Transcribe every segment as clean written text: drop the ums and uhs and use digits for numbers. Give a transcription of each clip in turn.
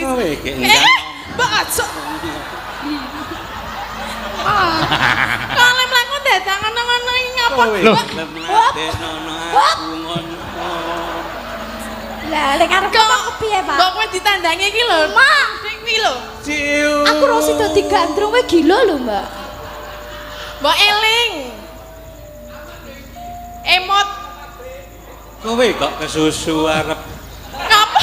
Kowe iki Eh, mbok aja. Ah. Kalau mlaku dadak ngono-ngono iki ngapa? Kowe Loh. gelem ngladenono aku ngono. Lah, lek arep ngomong kepiye, Pak? Mbok kowe ditandangi iki lho. Mak, kuwi lho. Ciu. Aku ora sida digandrung kowe gila lho, Mbak. Mbok eling. Emot Kowe kok kesusu arep ngapa?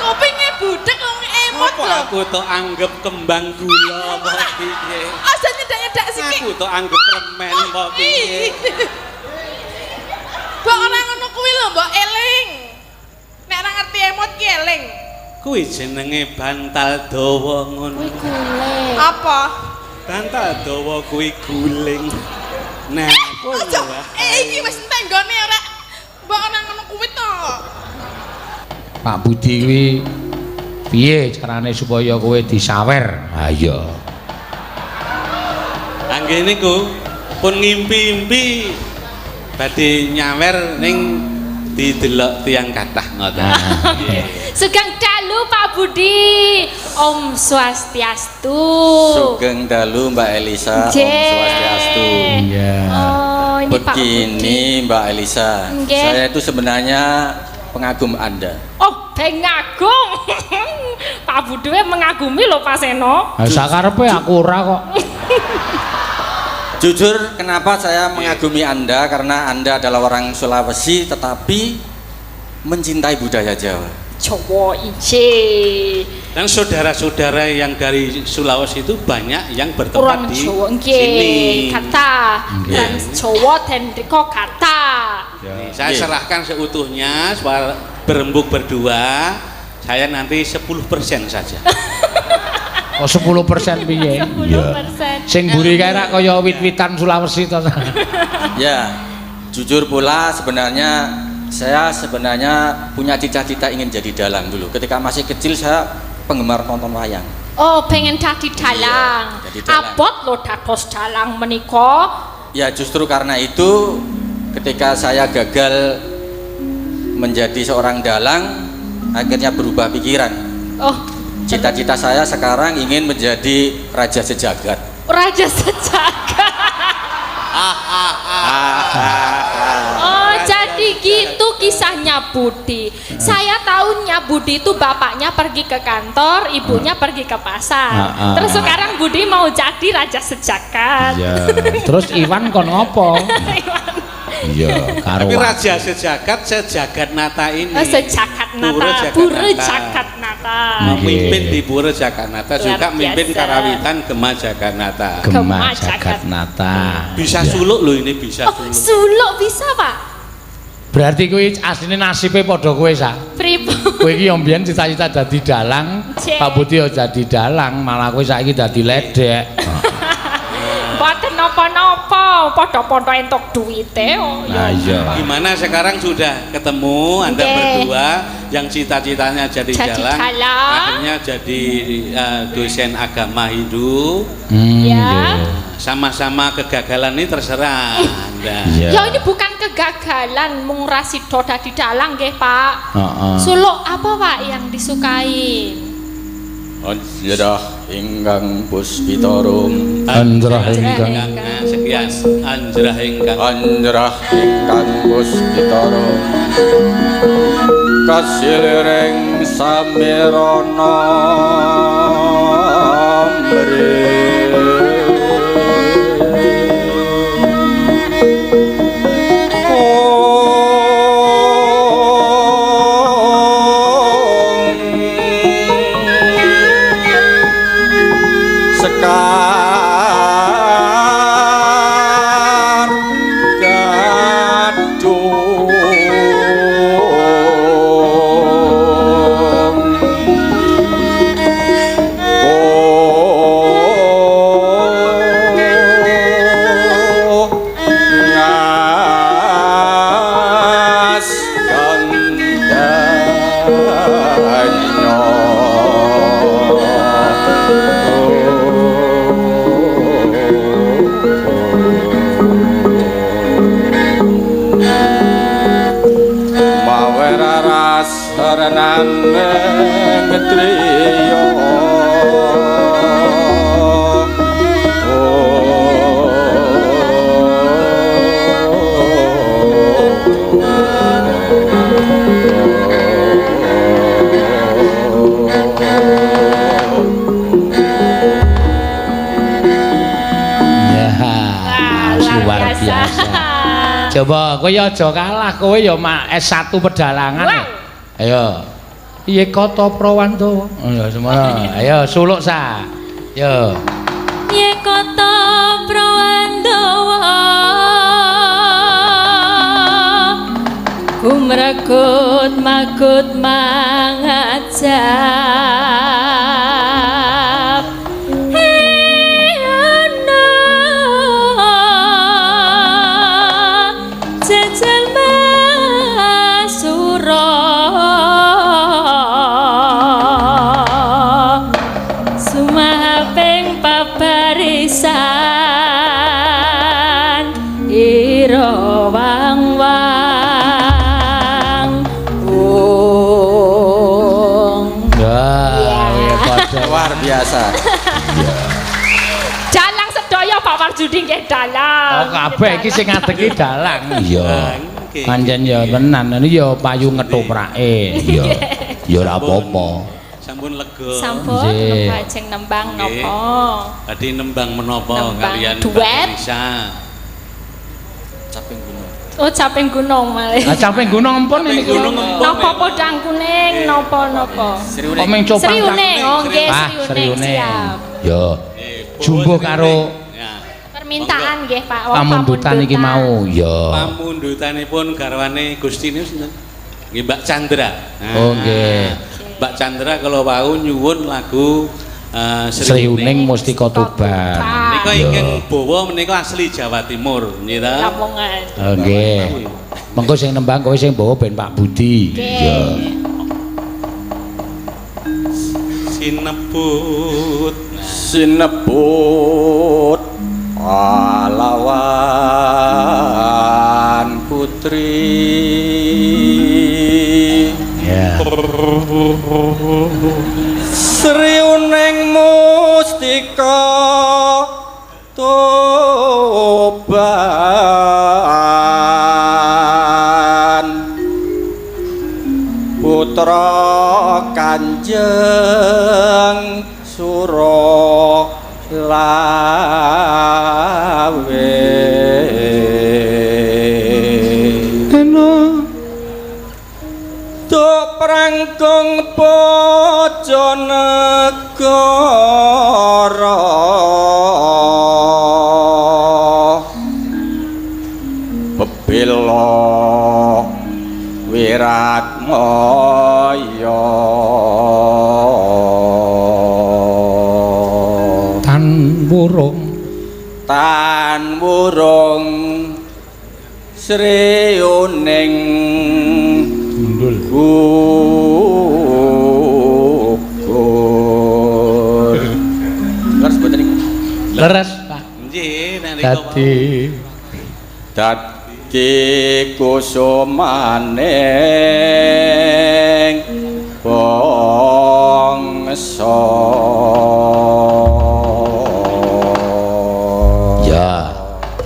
Kupinge budek wong emot apa lho. aku tok anggap kembang gula apa piye? Aja nyedak-nyedak siki. Aku tok anggap permen apa piye? Mbok ora ngono kuwi lho, mbok eling. Nek ora ngerti emot ki eling. Kuwi jenenge bantal dawa ngono. Kuwi guling. Apa? Bantal dawa kuwi guling. Nah, kowe Aja. wae. Eh iki wis entek nggone ora. Mbok ora ngono kuwi to. Pak Budi kuwi piye carane supaya kowe disawer? Ha iya. Angge niku pun ngimpi-impi badhe nyawer ning didelok tiyang kathah ngoten. Nggih. Sugeng dalu Pak Budi. Om Swastiastu. Sugeng dalu Mbak Elisa, Om Nggih. Swastiastu. Iya. Oh, ini Pak Budi. Begini Mbak Elisa, Nggih. saya itu sebenarnya pengagum Anda. Oh, pengagum. Pak Budi mengagumi lho Pak Seno. Ha sakarepe aku ora kok. Jujur, kenapa saya mengagumi Anda? Karena Anda adalah orang Sulawesi tetapi mencintai budaya Jawa. Jawa ije. Dan saudara-saudara yang dari Sulawesi itu banyak yang bertempat Orang di Jawa nggih, sini. kata. Nggih. Dan Jawa dan riko kata. Nih, saya Nggih. serahkan seutuhnya supaya berembuk berdua. Saya nanti 10% saja. Kok 10% piye? 10%. Sing mburi kae rak kaya wit-witan Sulawesi to. Ya, jujur pula sebenarnya saya sebenarnya punya cita-cita ingin jadi dalang dulu. Ketika masih kecil saya penggemar nonton wayang. Oh, pengen dadi dalang. Iya, jadi dalang. Abot lho dados dalang menika. Ya justru karena itu ketika saya gagal menjadi seorang dalang akhirnya berubah pikiran. Oh, Cita-cita saya sekarang ingin menjadi raja sejagat. raja sejagat. Oh, jadi gitu kisahnya Budi. Saya tahunya Budi itu bapaknya pergi ke kantor, ibunya pergi ke pasar. Ah, ah. Terus sekarang Budi mau jadi raja sejagat. Iya. Terus Iwan kon ngopo? Iya, karo. Tapi raja sejagat sejagat nata ini. Oh, sejagat Pura nata, pura Jagatnata. jagat nata. Memimpin di Pura Jaganata Luar juga memimpin biasa. Karawitan Gema Jaganata. Gema Gema Jagatnata. Bisa Iya. suluk loh ini, bisa Oh, suluk. suluk bisa, Pak? Berarti kuwi asline nasibe padha kowe sa. Pripun? Kowe iki yo mbiyen cita-cita dadi dalang, Cek. Pak Budi yo dadi dalang, malah kowe saiki dadi ledek. Mboten napa-napa, padha-padha entuk duwite. Oh, Nah ya. iya. Gimana sekarang sudah ketemu Anda Nggih. berdua yang cita-citanya jadi, Jadi dalang, dalang. akhirnya jadi dosen agama Hindu. Hmm, Ya. nggih. Sama-sama kegagalan ini terserah Anda. Iya. Ya ini bukan kegagalan mung rasido dadi dalang nggih, Pak. Heeh. Suluk apa, Pak, yang disukai? Anjrah ingkang puspitarum, Anjrah ingkang Ingkang sekian anjrah ingkang anjrah ingkang puspitarum. Kasiliring samirana mri. Sekar gadung. Coba kowe ya aja kalah, kowe ya S1 pedalangan. Wow. Ayo. Piye kata Prawandawa? Ayo semono. Ayo suluk sa. Yo. Ye kota Prawandawa gumregut magut mangajab ana jejel masura sumahaping pabarisan ira wang wang wong. Wah, ya padha. Luar biasa. Dalang sedaya Pak Warjudi nggih dalang. Oh kabeh iki sing ngadeg iki dalang. Iya. Nggih. Pancen ya tenan, ini ya payu ngetoprake. Iya. Ya ora apa-apa. Sampun lega. Sampun Nggih. napa ajeng nembang Nggih. napa? Tadi nembang menapa Nembang kalian Mbak duet. Elisa? Caping gunung. Oh, caping gunung malih. Lah caping gunung empun Caping ini gunung empun. Napa podang kuning, napa napa? Kok ming copang Sri Uning, oh nggih Ah, Sri Sri Uning Uning. siap. Ya. Jumbo Jumbo karo Ya. Permintaan nggih Pak. Wong pamundutan iki mau. Ya. Pamundutanipun garwane Gusti niku sinten? Nggih Mbak Chandra. Nah, Oh, nggih. Mbak Chandra kalau wau nyuwun lagu Sri Uning Mustika Tuban. Menika Ya. ingkang bawa menika asli Jawa Timur, nggih ta? Lamongan. Oh, nggih. Mengko sing nembang kowe sing bawa ben Pak Budi. Nggih. Ya. Sinebut. Nah, Sinebut pahlawan putri. Ya. Sri Uning Mustika Tuban Putra Kanjeng Suro Lawe. Eno. Duk prangkung Bojonegoro bebela Wiratmaya Tan wurung tan wurung Sri Uning gundul. Gugur. Leres mboten niku? Leres, Pak. Nggih, nalika wau. Dadi Dadi kusumaning bangsa. Ya.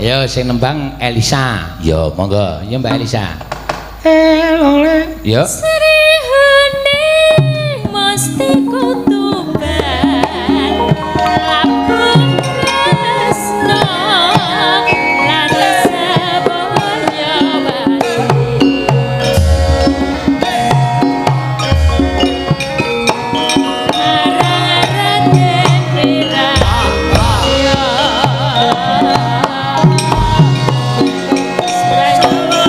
Ya sing nembang Elisa. Ya, monggo. Ya Mbak Elisa. Elole. Ya. Sri Huning Mustika Tuban Lampung Tresno lan Sabaya Wali Marang Raden Wiraya Surajaya.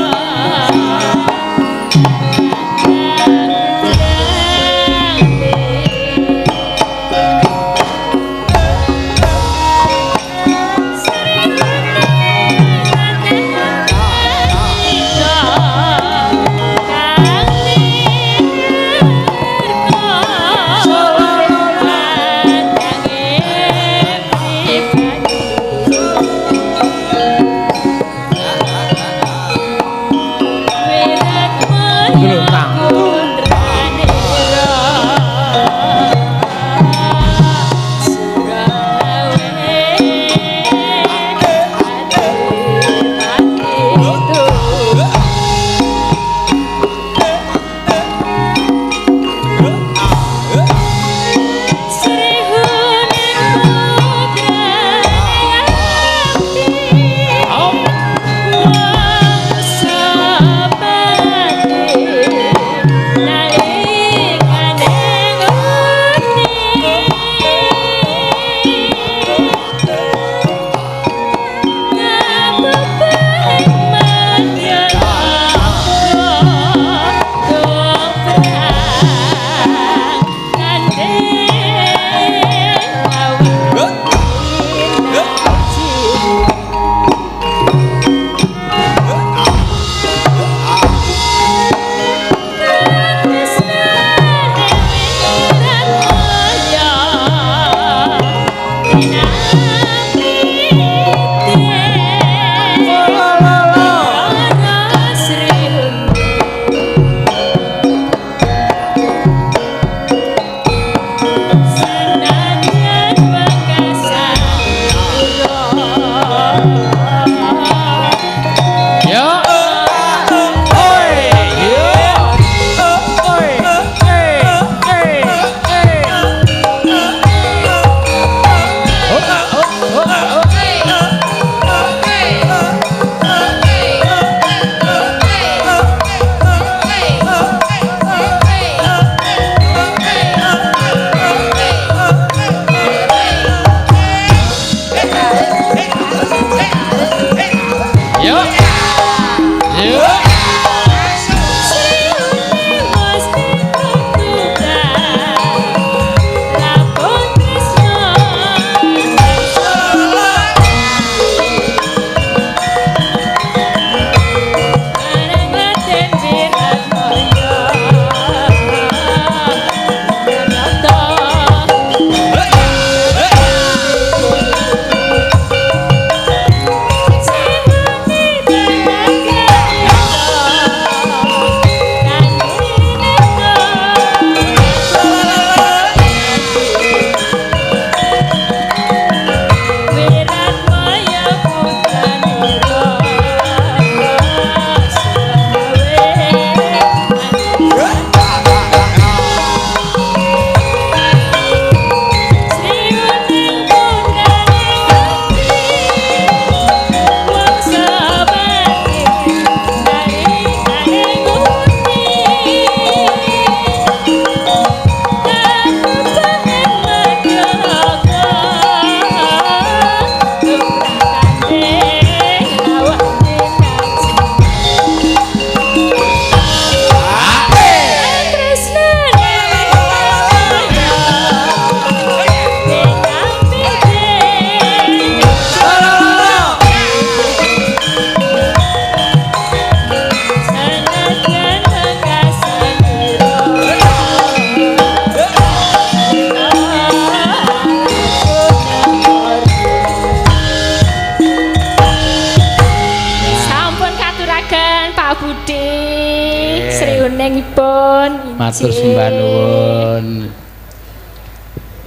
Matur sembah nuwun.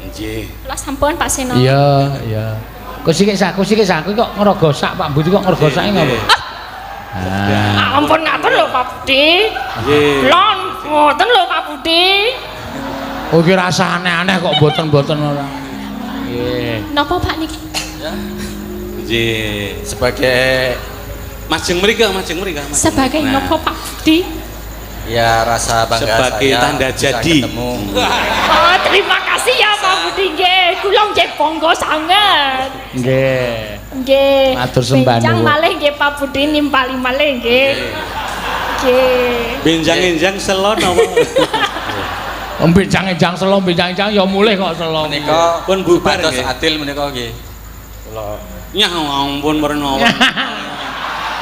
Nggih. Kula sampun Pak Seno. Iya, iya. Kok sik sak, kok sik sak kok ngrogosak Pak Budi kok ngrogosake ngopo? Ah. Ampun ngaten lho Pak Budi. Nggih. Lon, ngoten lho Pak Budi. Oh iki rasa aneh-aneh kok mboten-mboten ora. Nggih. Napa Pak niki? Nggih. Sebagai Majeng mriki, majeng mriki. Majeng. Sebagai Nah. napa Pak Budi? Ya rasa bangga Sebagai saya tanda bisa jadi. ketemu. Oh, terima kasih ya Pak Budi nggih. Kula nggih bangga sanget. Nggih. Nggih. Matur sembah Benjang nuwun. malih nggih Pak Budi nimpali malih nggih. Nggih. Benjang-enjang selo napa? Om benjang-enjang selo, benjang-enjang ya mulih kok selo. Menika Pun bubar, supados nggih. adil menika nggih. Kula Nyah ampun mernawa.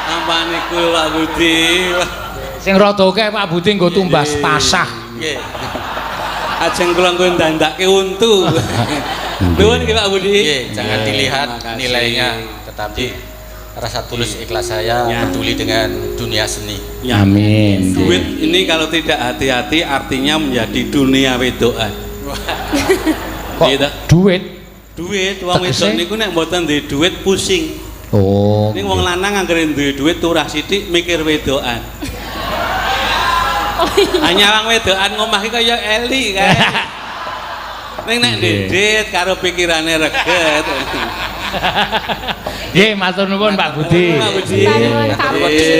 Apa niku Pak Budi? Sing rada akeh Pak Budi nggo tumbas pasah. Nggih. Ajeng kula nggo ndandake untu. Nuwun nggih Pak Budi. Nggih, jangan dilihat Terima kasih. nilainya, tetapi rasa tulus ikhlas saya Ya. peduli dengan dunia seni. Ya. Amin. Duit ini kalau tidak hati-hati artinya menjadi dunia wedoan. Kok Iya, duit? Duit wong wedok Tegese? niku nek mboten duwe duit pusing. Oh. Ning wong lanang anggere duwe duit turah sithik mikir wedoan. Oh iya. Hanya wong wedoan ngomah iki kaya Eli kae. Ning nek Nggih. ndedit karo pikirane reget. Nggih, matur nuwun Pak Budi. Pak Budi. Sembah nuwun Pak Budi.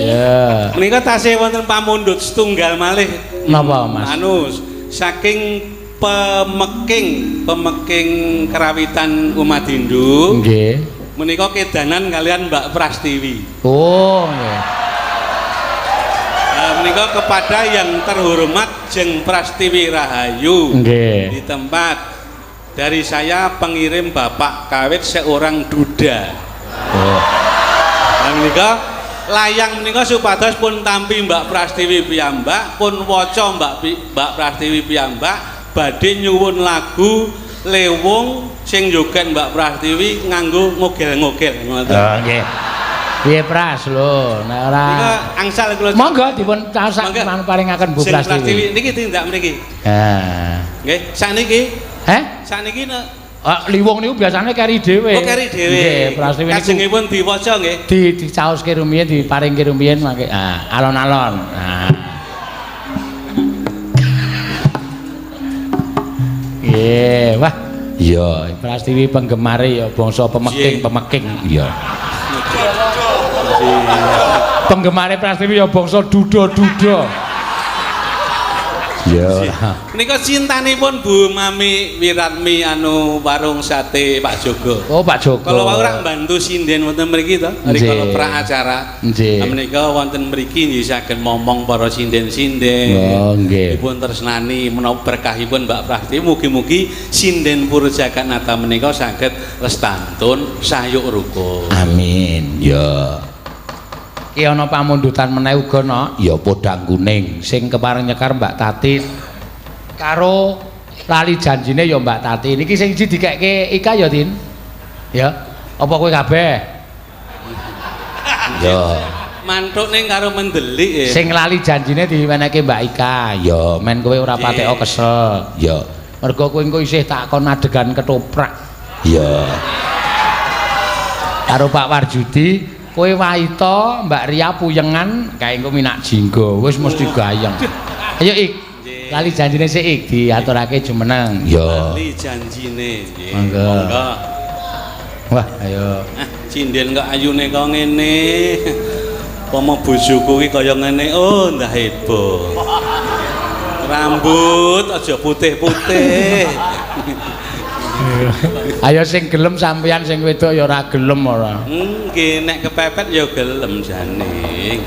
Ya. Menika tasih wonten pamundhut setunggal malih. Napa, Mas? Anu saking pemeking kerawitan umat Hindu. Nggih. Menika kedanan kalian Mbak Prastiwi. Oh, nggih. Nah, menika kepada yang terhormat Jeng Prastiwi Rahayu. Nggih. Di tempat dari saya pengirim Bapak Kawit seorang duda. Oh. Nah, menika layang menika supados pun tampi Mbak Prastiwi piyambak, pun waca Mbak Prastiwi piyambak badhe nyuwun lagu Lewung sing joget Mbak Prastiwi nganggo ngogel-ngogel ngoten. Oh, nggih. Piye Pras lho, nek ora Menika angsal kula. Monggo dipun caosak Monggo. paringaken Bu Sing Prastiwi. niki tindak mriki. Ha. Nggih, sakniki, Heh? sakniki nek Ah, liwong niku biasane keri dhewe. oh keri dhewe. Nggih, Prastiwi niku Kajengipun diwaca nggih. di dicaoske rumiyin, diparingke rumiyin mangke. Ah, alon-alon. Ah. Nggih, wah. Iya, Prastiwi penggemare ya bangsa pemeking-pemeking. Iya. Penggemare Prastiwi ya bangsa duda-duda. Iya. Menika cintanipun Bu Mami Wiratmi anu warung sate Pak Jogo. Oh, Pak Joko. Kalau wau rak mbantu sinden wonten mriki to, rikala Nggih. pra acara. Nggih. Menika wonten mriki nggih saged momong para sinden-sinden. Oh, nggih. Dipun tresnani menapa berkahipun Mbak Prastiwi mugi-mugi sinden Pura Jaganata menika saged lestantun sayuk rukun. Amin. Ya. Ki ana pamundutan meneh uga no, ya podang kuning sing kepareng nyekar Mbak Tati karo lali janjine ya Mbak Tati. Niki sing siji dikekke Ika ya, Tin. Ya. Apa kowe kabeh? Ya. Mantuk ning karo mendelik ya. Sing lali janjine diwenehke Mbak Ika. Ya, men kowe ora pateka kesel. Ya. Mergo kowe engko isih tak kon adegan ketoprak. Ya. Karo Pak Warjudi, kowe waita Mbak Ria puyengan kae engko minak jinggo. Wis mesti gayeng. Ayo Ik. Lali janjine sik Ik diaturake jumeneng. Ya. Lali janjine nggih. Monggo. Monggo. Wah, ayo. Ah, cinden kok ayune kok ngene. Pomo bojoku ki kaya ngene, oh ndah heboh. Rambut aja putih-putih. Ayo sing gelem sampeyan sing wedok ya ora gelem ora. Nggih, nek kepepet ya gelem jane.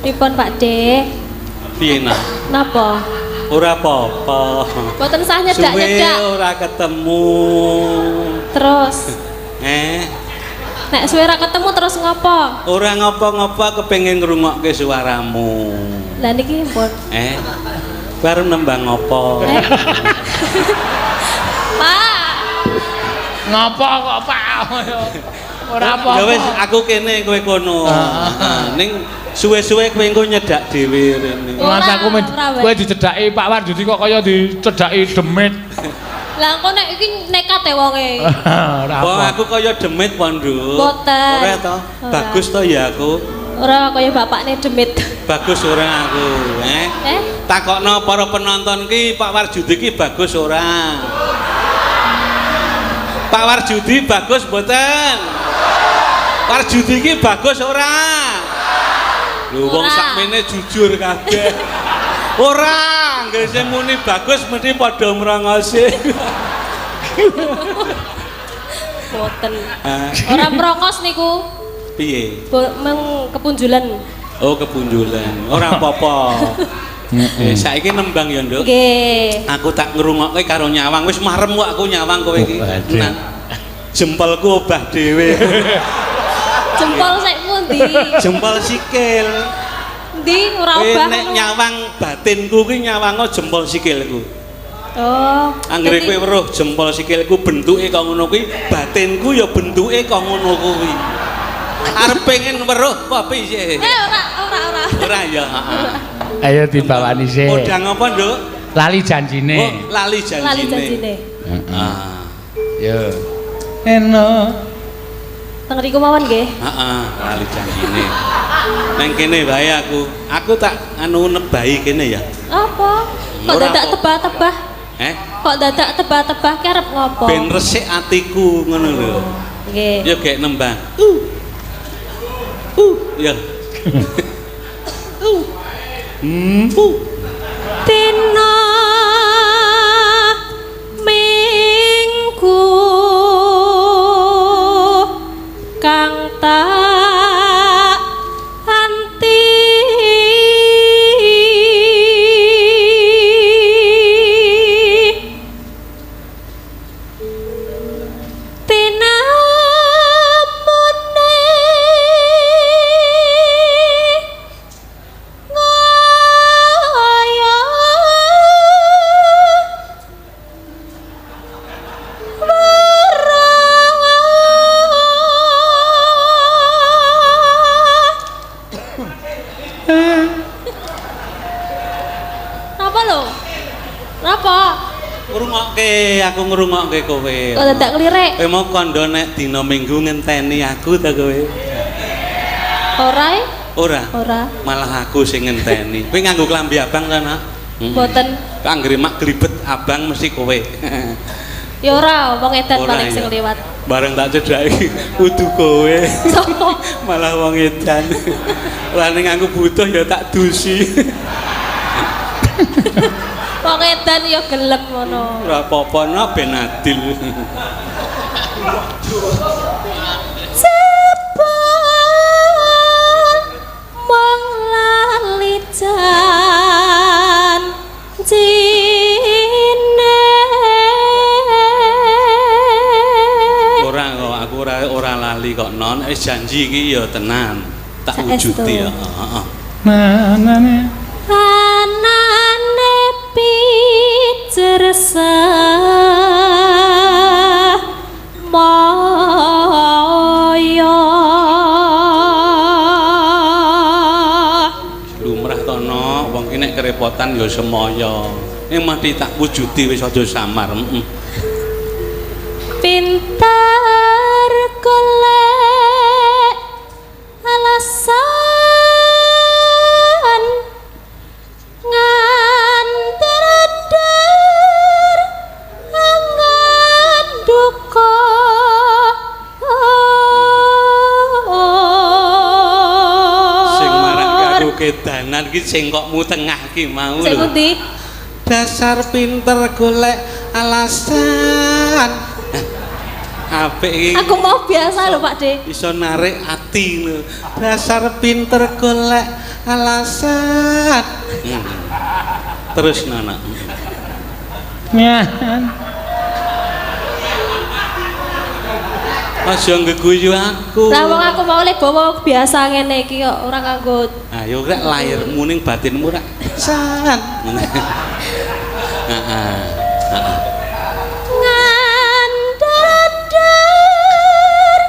Pripun Pak De? Piye nak? Napa? Ora apa-apa. Mboten sah Suwe nyedak-nyedak. ora ketemu. Terus nek suwe ra ketemu terus ngopo? Ora ngopo-ngopo kepengin ngrungokke suaramu. Lah niki pun. Baru nembang ngopo? Pak, Ngopo kok Pak? Ora apa-apa. Ya wis aku kene kowe kono. Ning suwe-suwe kowe engko nyedak dhewe rene. Mas aku Ora, kowe dicedhaki Pak Warjudi kok kaya dicedhaki demit. Lah engko nek iki nekat e wonge. Ora Wong apa. aku kaya demit po, Nduk. Boten. Ora to? Ora. Bagus to ya aku. Ora kaya bapakne demit. Bagus ora aku, eh? Eh? Takokno para penonton ki Pak Warjudi ki bagus ora? Pak Warjudi bagus mboten? Warjudi ki bagus ora? Lho wong Ora. sakmene jujur kabeh. Ora, nggih sing muni bagus mesti padha mrongose. Boten. Ah, Ora mrongos niku. piye? Meng kepunjulan. Oh, kepunjulan. Ora apa-apa. Saiki nembang ya, Nduk. Nggih. Aku tak ngrungokke karo nyawang, wis marem kok aku nyawang kowe iki. Oh, aduh. Tenan. Jempolku obah dhewe. Jempol sik pundi? Jempol sikil. Ndi ora Kowe obah. nek ngono. nyawang batinku kuwi nyawango jempol sikilku. Oh. Anggere dadi- kowe weruh jempol sikilku bentuke kok ngono kuwi, batinku ya bentuke kok ngono kuwi. Arep pengen weruh apa piye? Eh ora ora ora. Ora ya, heeh. Ayo dibawani sik. Podang apa, Nduk? Lali janjine. Oh, lali janjine. Lali janjine. Heeh. Ah. Yo. Eno. Teng riku mawon nggih. Heeh, lali janjine. Nang kene wae aku. Aku tak anu nebahi kene ya. Apa? Kok Ora dadak apa. tebah-tebah? Eh, Kok dadak tebah-tebah ki arep ngopo? ben resik atiku ngono lho. Nggih. Ya gek nembang. Ya. Dina Minggu kang tak anti Tinamune ngaya Napa lho? Napa? Ngrungokke, aku ngrungokke kowe. Kok dadak klirik? Kowe mau kandha nek dina Minggu ngenteni aku ta kowe? Ora e? Ora. Ora. Malah aku sing ngenteni. Kowe nganggo klambi abang ta, Nak? Mboten. Anggere mak glibet abang mesti kowe. Ya ora, wong edan Ora, paling sing ya. liwat. Bareng tak cedhaki kudu kowe. Sopo? Malah wong edan. Lah ning aku butuh ya tak dusi. Wong edan ya gelem ngono. Ora apa-apa no ben adil. Jebul mung lali janjine. Ora kok aku ora lali kok non. Wis janji iki ya tenan. Tak Saestu. wujudi ya. Heeh. Manane. Anane pijer maya. Lumrah to no, wong ki nek kerepotan ya semaya. Ning mesti tak wujudi wis aja samar. Heeh. Pintar golek alasan nganter angan duka. Sing marake aku kedanan ki cengkokmu tengah ki mau Sing lho. pundi? Dasar pinter golek alasan. Apik iki. Aku mau biasa lho Pak De. Iso narik ati lho. Dasar pinter golek alasan. Terus Nana. Nyan. Aja nggeguyu aku. Lah wong aku mau lek bawa biasa ngene iki kok ora nganggo. Ayo rek lahirmu ning batinmu rek. San. Heeh. Heeh. Ngandar angan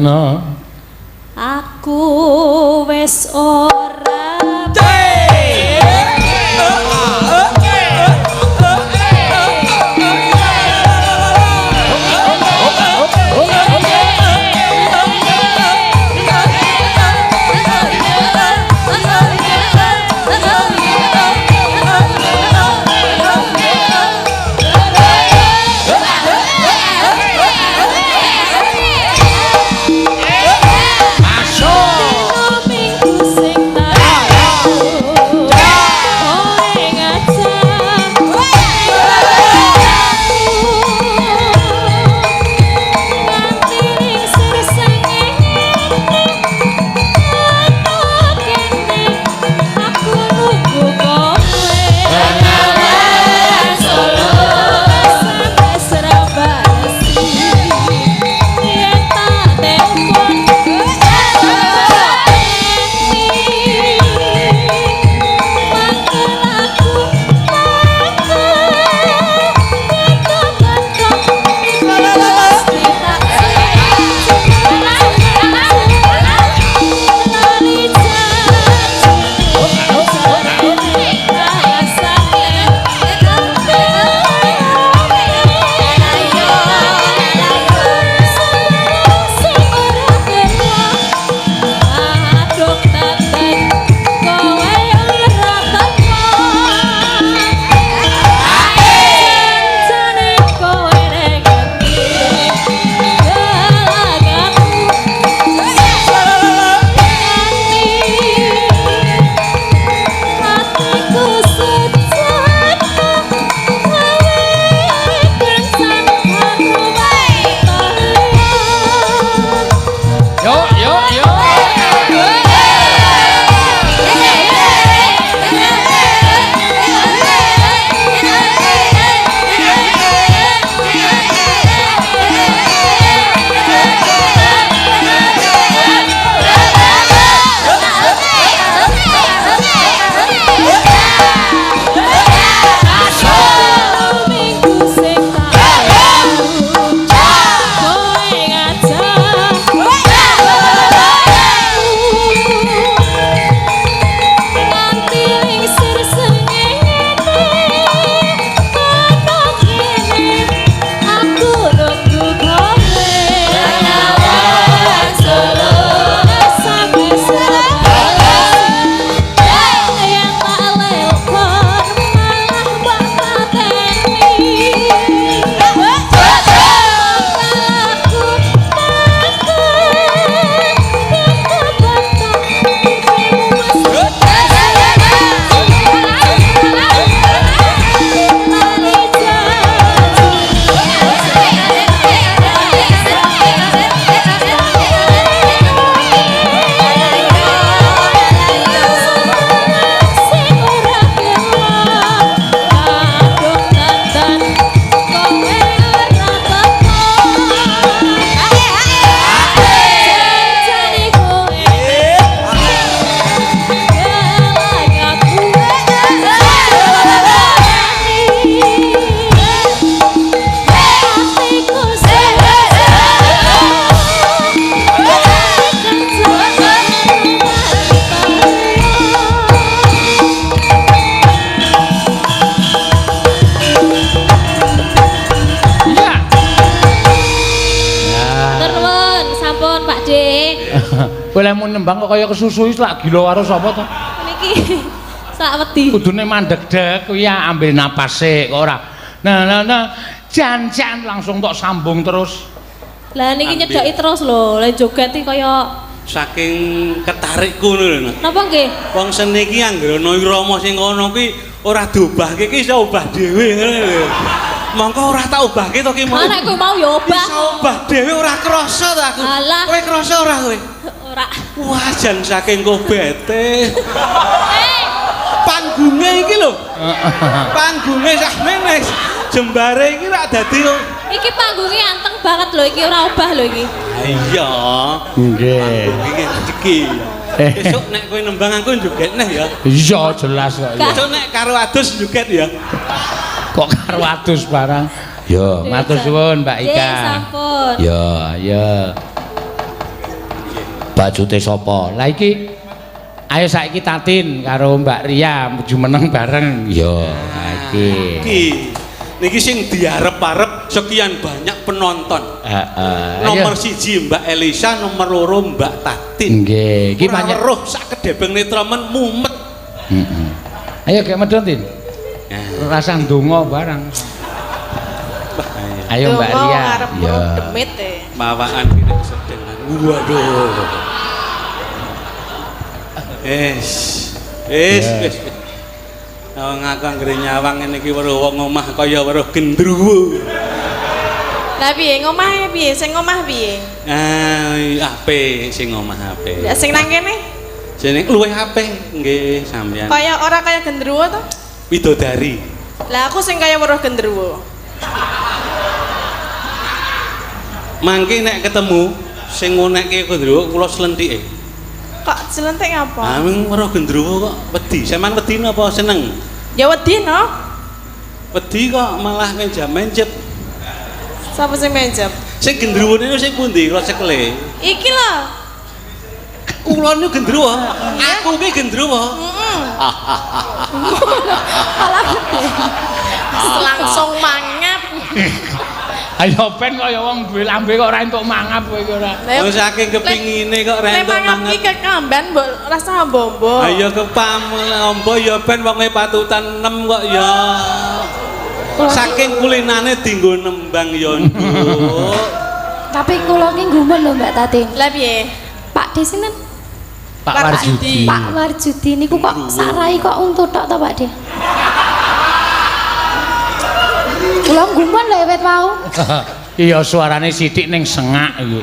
No. Aku wis ora minggu sing kowe ngajak nganti lingsir sengene kene aku nunggu kowe Solo sampe Surabaya yen tak telepon. Aduk tandan kowe ora teko. Jane kowe ning ngendi gelagaku atiku sejak kowe kencan aku wae. Yo yo yo. Minggu sing kowe ngajak nganti lingsir sengene ana kene aku nunggu kowe Solo sampe Surabaya yen tak telepon malah mbok pateni. Aku Iya. Terwon, sampun Pak D. Kowe lek mun nembang kok kaya kesusu iki lak gila karo sapa to? Niki sak wedi. Kudune mandek-dek kuwi ya ambil napas sik kok ora. Nah nah nah jan-jan langsung tok sambung terus. Lah niki Ambil. nyedoki terus lho, lek joget iki kaya Saking ketarikku ngono lho. napa nggih? Wong seni iki anggere ana irama sing ngono kuwi ora diubahke iki iso obah dhewe ngono lho. Mongko ora tak ubahke to ki mau. Lah nek kowe mau ya obah. Iso obah dhewe ora krasa ta aku. Alah. Kowe krasa ora kowe? Ora. Wah, jan saking kobete. Panggunge iki lho. Panggunge sakmene jembare iki rak dadi Iki panggungnya anteng banget lho iki ora obah lho iki. Iya. Nggih. Iki rezeki. Besok nek kowe nembang aku joget neh ya. Iya jelas kok. iya. Besok nek karo adus joget ya. Kok karo adus barang. Yo, matur suwun Mbak Nggih, Ika. sampun. Yo, yo. Bajute sapa? Lah iki ayo saiki Tatin karo Mbak Ria jumeneng bareng. Ya, iki. Iki niki sing diarep-arep sekian banyak penonton. Heeh. Nomor 1 Mbak Elisa, nomor 2 Mbak Tatin. Nggih, iki Ora pancen weruh sak kedebeng netra men mumet. Heeh. Ayo gek medhun, Tin. Rasa ndonga barang. Ayo Mbak Donga Ria. Arep weruh demit e. Mawaan kene kesedengan. Waduh. Es. Es, wis. Wong aku anggere nyawang ngene iki weruh wong omah kaya weruh gendruwo. Lah piye ngomahe piye? Sing ngomah piye? Ah, apik sing omah apik. Ya sing nang kene Jeneng luwih apik nggih sampeyan. kaya ora kaya gendruwo to? Widodari. Lah aku sing kaya weruh gendruwo. Mangke nek ketemu sing ngonekke gendruwo kula slentike. Kok jelentik ngapa? Ah, weruh gendruwo kok wedi. Sampeyan wedi napa seneng? Ya wedi no. Wedi kok malah menjam-menjep. Sapa sing menjep? Sing gendruwo niku sing pundi kula cekle? Iki lho. Kula niku gendruwo. Aku ki gendruwo. Heeh. Langsung mangap. Ayo ben kaya wong duwe lambe kok ora entuk mangap kowe iki ora. Wong saking kepingine kok ora Lek entuk mangap mangap. ki kekamban mbok rasa bombo. Ayo kepamel ombo ya ben wonge patutan 6 kok ya. Saking kulinane dienggo nembang ya nduk. Tapi kula ki gumun lho Mbak Tatin. Lah piye? Pak De sinten? Pak Warjudi. Pak Warjudi niku kok sarai kok untu tok to Pak De? Kula gumun lho wit wau. Iya suarane sithik ning sengak iki.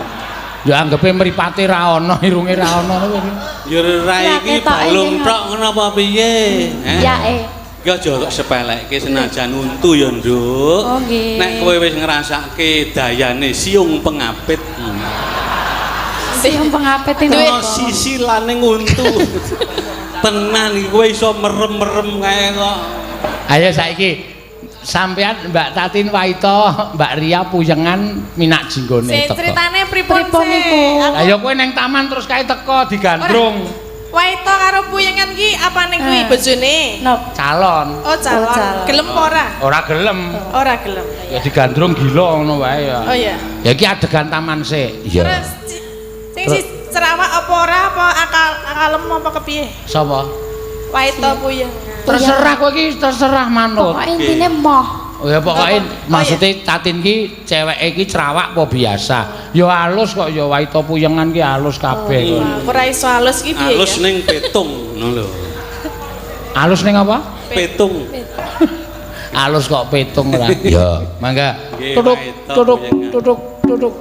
Ya anggepe mripate ra ono, irunge ra ono ngono kuwi. Ya rai Ya, iki ketoke balung nggih. tok ngono apa piye? Eh? Ya eh. Ki aja kok sepelekke senajan untu ya, Nduk. Oh, nggih. Nek kowe wis ngrasake dayane siung pengapit. Sing pengapit Duit. Ono sisilane untu. Tenan iki kowe iso merem-merem kae kok. Ayo saiki sampean Mbak Tatin Waito, Mbak Ria puyengan minak jinggone Sing teko. critane pripun Pripun sih? niku? Aku Lah ya kowe ning taman terus kae teko digandrung Waito karo puyengan ki apane kuwi Eh. bojone? Nop. calon. Oh calon. Oh, calon. Gelem apa ora? Ora gelem. Ora gelem. Ya digandrung gila ngono wae ya. Oh iya. Ya iki adegan taman sik. Iya. Terus sing si cerawak apa ora apa akal akalem apa kepiye? Sapa? Waito puyengan. Terserah kowe iki terserah manut. Pokoke intine moh. Oh ya pokoke Oh, maksude Tatin ki ceweke iki cerawak apa biasa. Ya halus kok ya Waito puyengan ki halus kabeh kok. Aku ora iso halus ki piye Alus ya? ning petung ngono lho. Halus ning apa? Petung. Halus kok petung ora. Ya, mangga. Nggih, Tutuk Waito tutuk puyengan. tutuk tutuk.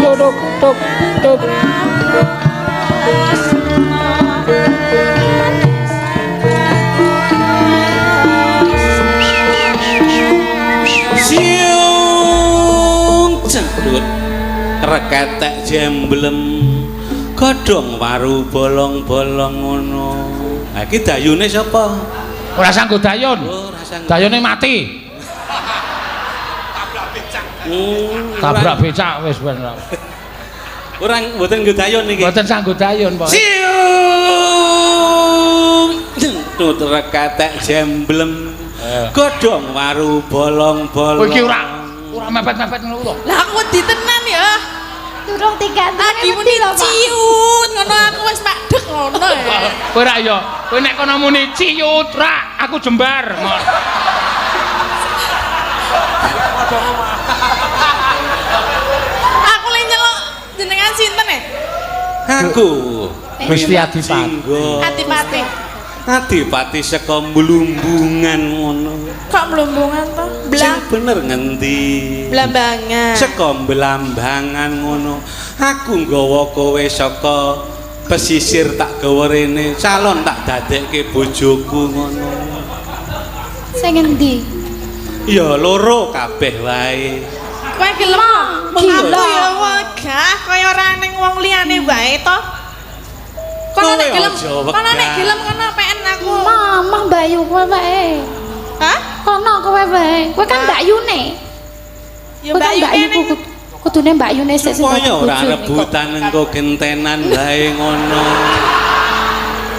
Tutuk tuk tuk. Siung cendut reketek jemblem godhong waru bolong-bolong ngono. Ha iki dayune sapa? Ora sanggup dayun. Oh, ora sanggup. Dayune mati. Tabrak becak wis ben. Ora mboten nggo dayun niki. Mboten sanggup dayun, Pak. Siung cendut reketek jemblem godhong waru bolong-bolong. Kowe iki ora mepet-mepet ngono to. Lah aku wedi tenan ya. Durung digandrung Lagi muni ciut ngono aku wis madeg ngono ya. Kowe ora ya, kowe nek kono muni ciut rak, aku jembar. Aku le nyeluk jenengan sinten ya? Aku Gusti Adipati. Jinggo. Adipati. Adipati saka mlumbungan ngono. Kok mlumbungan to? Sing Blang bener ngendi? blambangan. Saka blambangan ngono. Aku nggawa kowe saka pesisir tak gawa rene, calon tak dadekke bojoku ngono. Sing endi? Ya loro kabeh wae. Kowe gelem? Gila. Aku ya wegah kaya ora ning wong liyane liyane wae to. Kono nek Kowe gelem, aja kono nek wegah. gelem kono PN aku. Mamah Mbak Yu kowe wae. Hah? Kono kowe wae. Kowe kan Mbak Yune. Ya Kowe Mbak kan Mbak Yune Yu ning kudune Mbak Yune sik sing Supaya dadi ora bojone kok. rebutan engko gentenan wae ngono.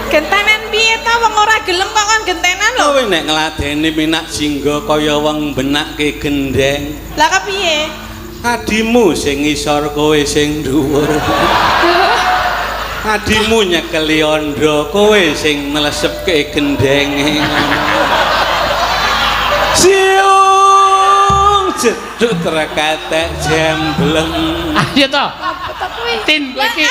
Gentenan piye to wong ora gelem kok kon gentenan lho. Kowe nek ngladeni minak jingga kaya wong benakke gendeng. Lah kepiye? Adimu sing ngisor kowe sing dhuwur. Adimu nyekeli andha kowe sing nglesepke gendenge. Siung jedhuk rekatek jembleng. Ayo to. Tin kowe iki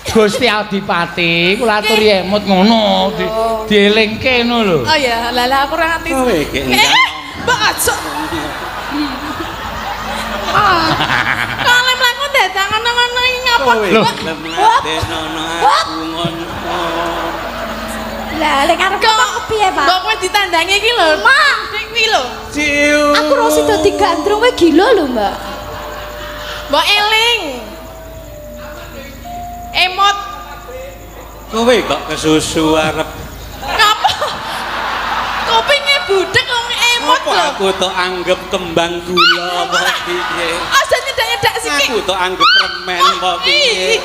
Gusti Adipati kula aturi emut ngono dielingke ngono lho. Oh ya, lah lah aku ora ngerti. Kowe iki Eh, mbok aja. Kalau mlaku dadak ngono-ngono iki ngapa? Kowe Lho. gelem ngladenono aku ngono. Lah lek arep Kok- ngomong kepiye, Pak? Mbok kowe ditandangi iki lho. Ma. Dik kuwi lho. Ciu. Aku ora sida digandrung kowe gila lho, Mbak. Mbok eling. Emot Kowe kok kesusu arep ngapa? Kupinge budek wong emot apa lho. aku tok anggap kembang gula apa piye? Aja nyedak-nyedak sikik. Aku tok anggap remen apa piye?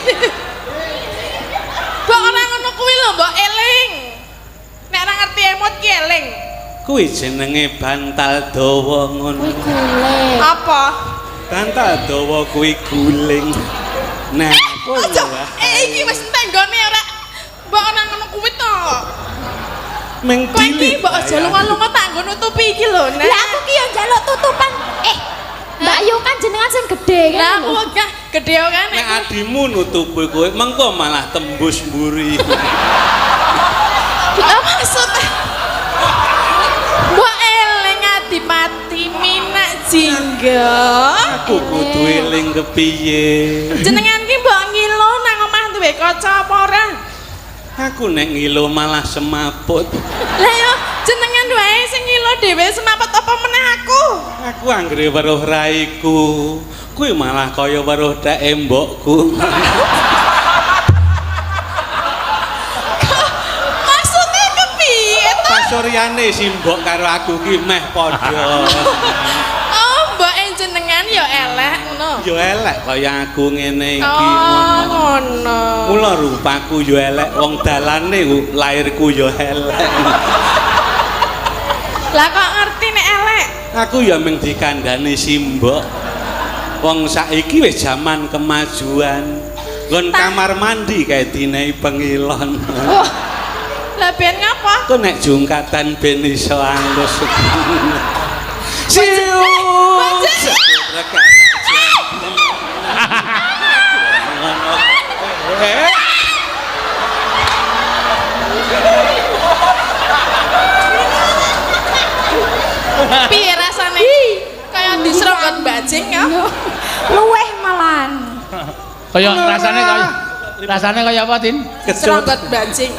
Mbok ora ngono kuwi lho, mbok eling. Nek ora ngerti emot ki eling. Kuwi jenenge bantal dawa ngono. Kuwi guling. Apa? Bantal dawa kuwi guling. Nah, kowe Aja. wae. Eh iki wis entek nggone ora. Mbok ora ngono kuwi to. Meng Kowe iki dilit mbok aja bayang. lunga-lunga tak nggo nutupi iki lho. Nah. Lah aku ki yo njaluk tutupan. Eh, Mbak Yu kan jenengan sing gedhe kan. Lah aku wegah gedhe kan Nek adimu nutupi kowe, mengko malah tembus mburi. Lah maksud Mbok eling Adipati minak jingga. Aku kudu eling kepiye? Jenengan ki mbok ngilo nang omah duwe kaca apa ora? Aku nek ngilo malah semaput. Lah yo jenengan wae sing ngilo dhewe semaput apa meneh aku? Aku anggere weruh raiku, kuwi malah kaya weruh teke mbokku. Maksudnya kepiye to? Pasuryane si mbok karo aku ki meh padha. Oh, mboke jenengan yo elek ngono. Yo elek kaya aku ngene iki Oh, ngono. ngono. Mula rupaku yo elek, wong dalane lairku yo elek. Lah kok ngerti nek elek? Aku ya mung dikandani si mbok. Wong saiki wis jaman kemajuan. Nggon kamar mandi kae dinehi pengilon. Wah. Lah ben ngapa? Kok nek jungkatan ben iso alus. Siu. Piye rasane? Kaya diseronggot bajing ya. Luweh malahan. Kaya rasane kaya apa, Tin? Kecut Seronggot bajing.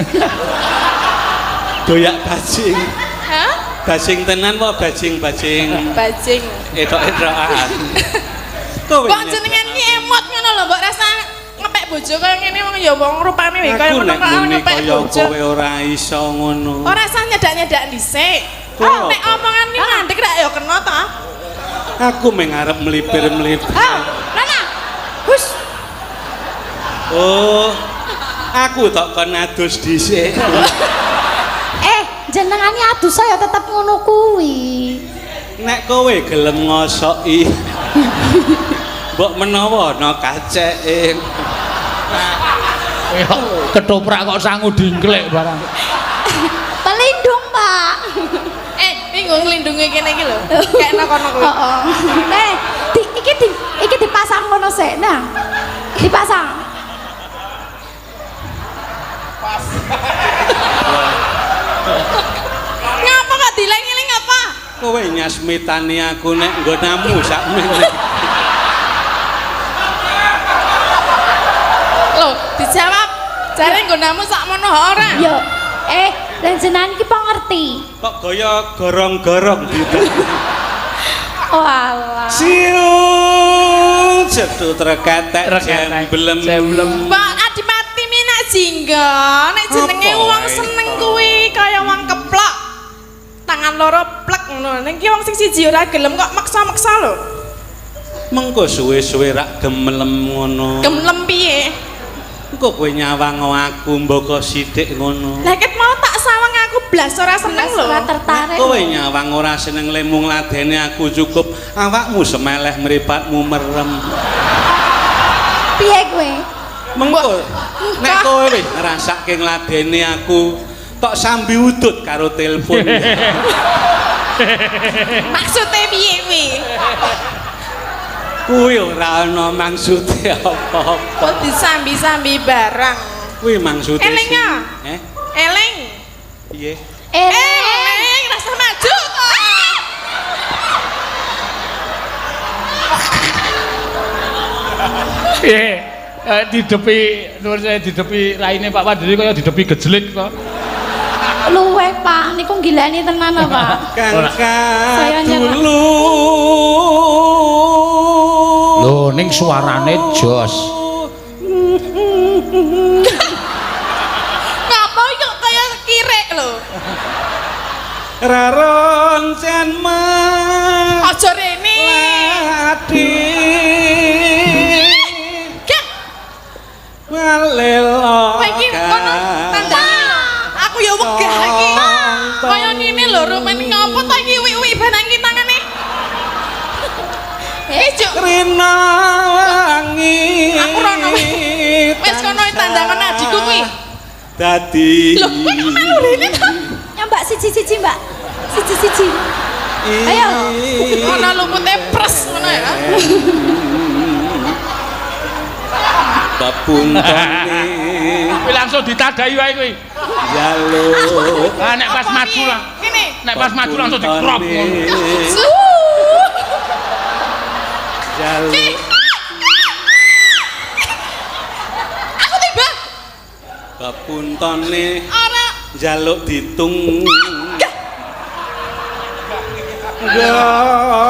doyak bajing. Hah? Bajing tenan apa bajing-bajing Bajing. etok-etokan. Kowe Kok jenengan ki emot ngono lho, mbok rasa ngepek bojo kaya ngene wong ya wong rupane wae kaya Aku ngono nek kok muni ngepek kaya bojo. kowe ora iso ngono. Ora usah nyedak-nyedak dhisik. Kowe Oh, nek apa? omongan ki mandek rak ya kena ta. Aku mung arep mlipir-mlipir. Ah, Rana. Hus. Oh, aku tok kon adus dhisik. Eh, jenengane adus ya tetep ngono kuwi. Nek kowe gelem ngosoki. Mbok menawa ana kaceke. Kaya ketoprak kok sangu dingklek barang. Pelindung, Pak. Eh, iki nggo nglindungi kene iki lho. Kekno kono kuwi. Heeh. Eh, iki dipasang ngono sik. Nah. Dipasang. Ngapa kok dileng-eling apa? Kowe nyasmitani aku nek nggonamu sakmene. Lho, dijawab. Jare nggonamu sakmono ora? Yo. Eh, lan jenengan iki po ngerti. Kok gaya gorong-gorong gitu. Oh alah. Siung. Cethu treketek jemblem. Jemblem. Mbak Adipati Minak Jingga, nek jenenge wong seneng kuwi kaya wong keplok. Tangan loro plek ngono. Ning ki wong sing siji ora gelem kok maksa-maksa lho. Mengko suwe-suwe rak gemelem ngono. Gemlem piye? Engko kowe nyawang aku mboko sithik ngono. Lah ket mau tak sawang aku blas ora seneng lho. Ora tertarik. Kowe nyawang ora seneng lemu ngladeni aku cukup awakmu semeleh mripatmu merem. Piye kowe? Mengko nek kowe wis ngrasake ngladeni aku tok sambi udut karo telepon. Maksude piye kuwi? Kuwi ora ana maksude apa-apa. Kok disambi-sambi barang. Kuwi maksude. Eling ya? Eh? Eling. Piye? Eling, rasa maju. Piye? Didepi nuwun saya didepi raine Pak Wandiri kaya didepi gejlik to. Luweh Pak, niku gilani tenan apa, Pak? Kang Saya nyerah. dulu. Lho ning suarane jos. Ngapa kok kaya kirek lho? Raroncen mah. Aja rene. Ati. Gak, Walel. kowe iki kono tandane lho. Aku ya wegah iki. Kaya ngene lho, rumen ngopo ta iki wik-wik barang iki tangane? Eh, Cuk. Rina wangi. Aku rono. Wis kono tandangan adikku kuwi. Dadi. Lho, kowe kok melu rene to? Ya Mbak siji-siji, Mbak. Siji-siji. Ayo. Ono lumute pres ngono ya. Bapuntone Kuwi langsung ditadai wae kuwi. jaluk. Ah nek pas maju lah. Ngene. Nek pas maju langsung dikrop ngono. Jaluk. Aku tiba. Bapuntone Ora jaluk ditung.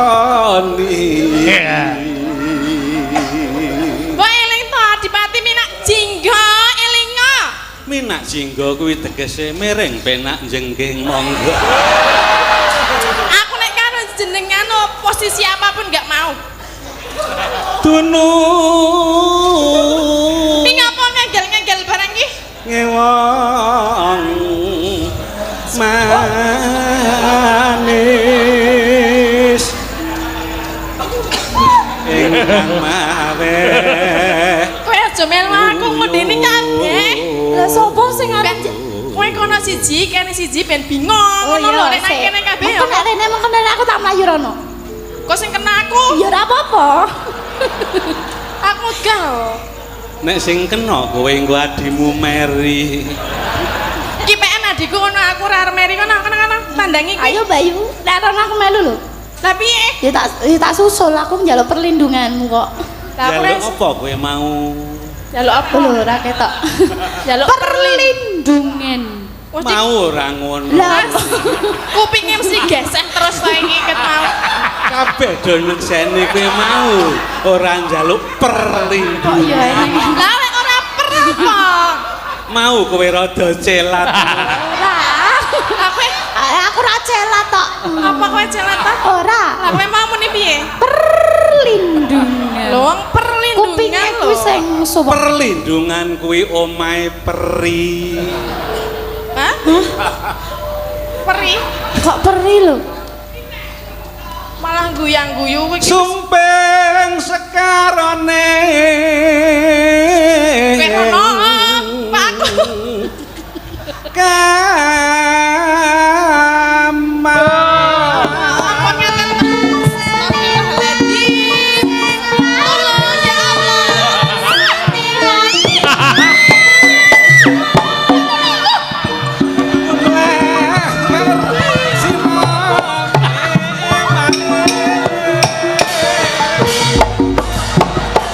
Goni. Mbok eling to Adipati Minak Jingga elinga. Minak jingga kuwi tegese miring penak jengking monggo. Aku nek karo jenengan oh, posisi apapun gak mau. Tunu. Iki ngapa ngegel-ngegel barang iki? Ngewong manis ingkang mawe. Kowe aja melu aku medeni kabeh. Lah sapa sing arep Kowe kono siji, kene siji ben bingung ngono lho nek nang kene kabeh ya. Mengko nek rene mengko nek aku tak mlayu rono. Kok sing kena aku? Ya ora apa-apa. Aku gak. Nek sing kena kowe nggo adimu meri. Iki PN adikku ngono aku ora arep meri kono kono kono tandangi kuwi. Ayo Bayu, nek rono aku melu lho. Lah piye? Ya tak susul aku njaluk perlindunganmu kok. Lah aku Jaluk apa kowe mau? Jaluk apa? Lho ora ketok. Jaluk perlindungan. Mau ora ngono. Lah kupinge mesti gesek terus saiki ket mau. Kabeh do nyekseni kowe mau ora njaluk perlindungan. Kok ya ini. Lah nek ora per apa? Mau kowe rada celat. Ora. Lah kowe Aku ora celat tok. apa kowe celat ta? Ora. Lah kowe mau muni piye? Perlindungan. Lho wong perlindungan Kupinge lho. kuwi sing suwek. Perlindungan kuwi omahe peri. Hah? Peri Kok peri lho? malah guyang-guyu kowe iki. Sumping sekarone. Kowe rono, Pak aku. Kamar. Ampun ngaten. Astagfirullahaladzim. Tolong ya Allah.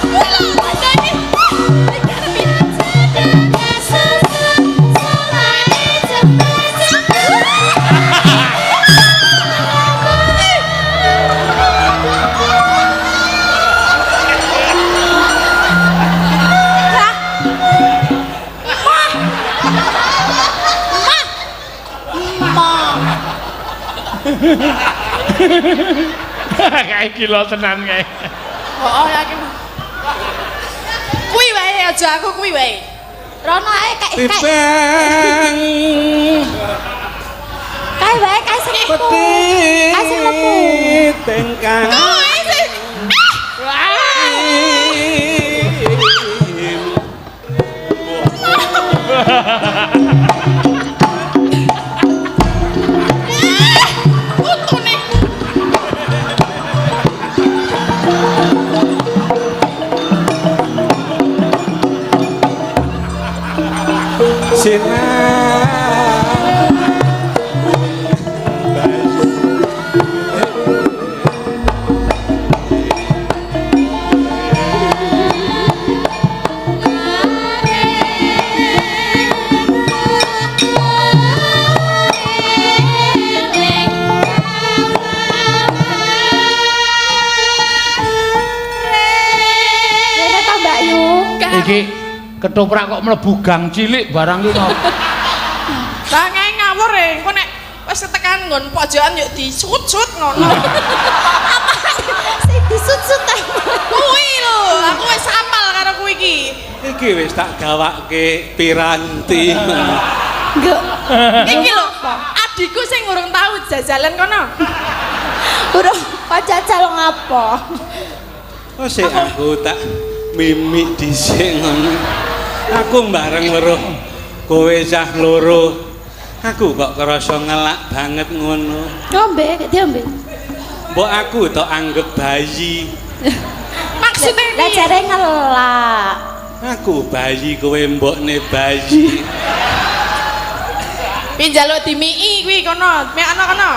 Lho, ada iki. Kae gila tenan kae. Oh, yakin. Kuwi wae aja aku kuwi wae. Rono ae kae kae. Tibang Kae wae kae sing lemu. Kae sing lemu. Tengkang. Kuwi sing Untune. Sinar. Rene ta Mbak Yu. Iki ketoprak kok mlebu gang cilik barang iki to. Lah kae ngawur e, engko nek wis tekan nggon pojokan yo disut-sut ngono. Sing disut-sut ta. Kuwi lho, aku wis apal karo kuwi iki. Iki wis tak gawake piranti. Enggak. Iki lho, adikku sing urung tau jajalan kono. Urung kok jajal ngapa? Oh sik aku tak mimik dhisik ngono. Aku bareng weruh kowe cah loro. Aku kok kerasa ngelak banget ngono. Ngombe, diombe. Mbok aku tok anggap bayi. Maksudnya Lah piye? jare ngelak. Aku bayi kowe mbokne bayi. Piye njaluk dimiki kuwi kono, mek ana kono.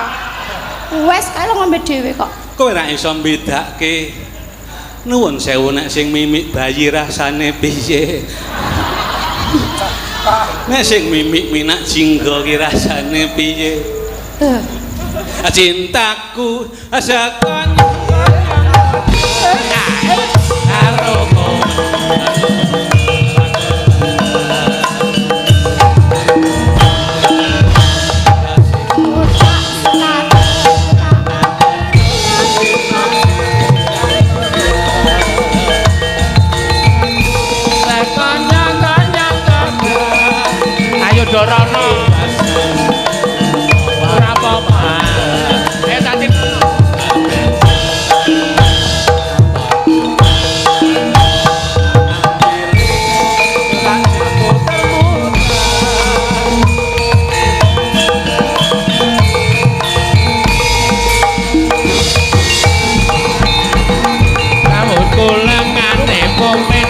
Wes kae lo ngombe dhewe kok. Kowe ora iso mbedake. Nuwun sewu nek sing mimik bayi rasane piye. Nek sing mimik minak jingga ki rasane piye. Cintaku sekon karo kowe. Ayo Dorono. Ora apa-apa. Tadi rambutku lengane pomet.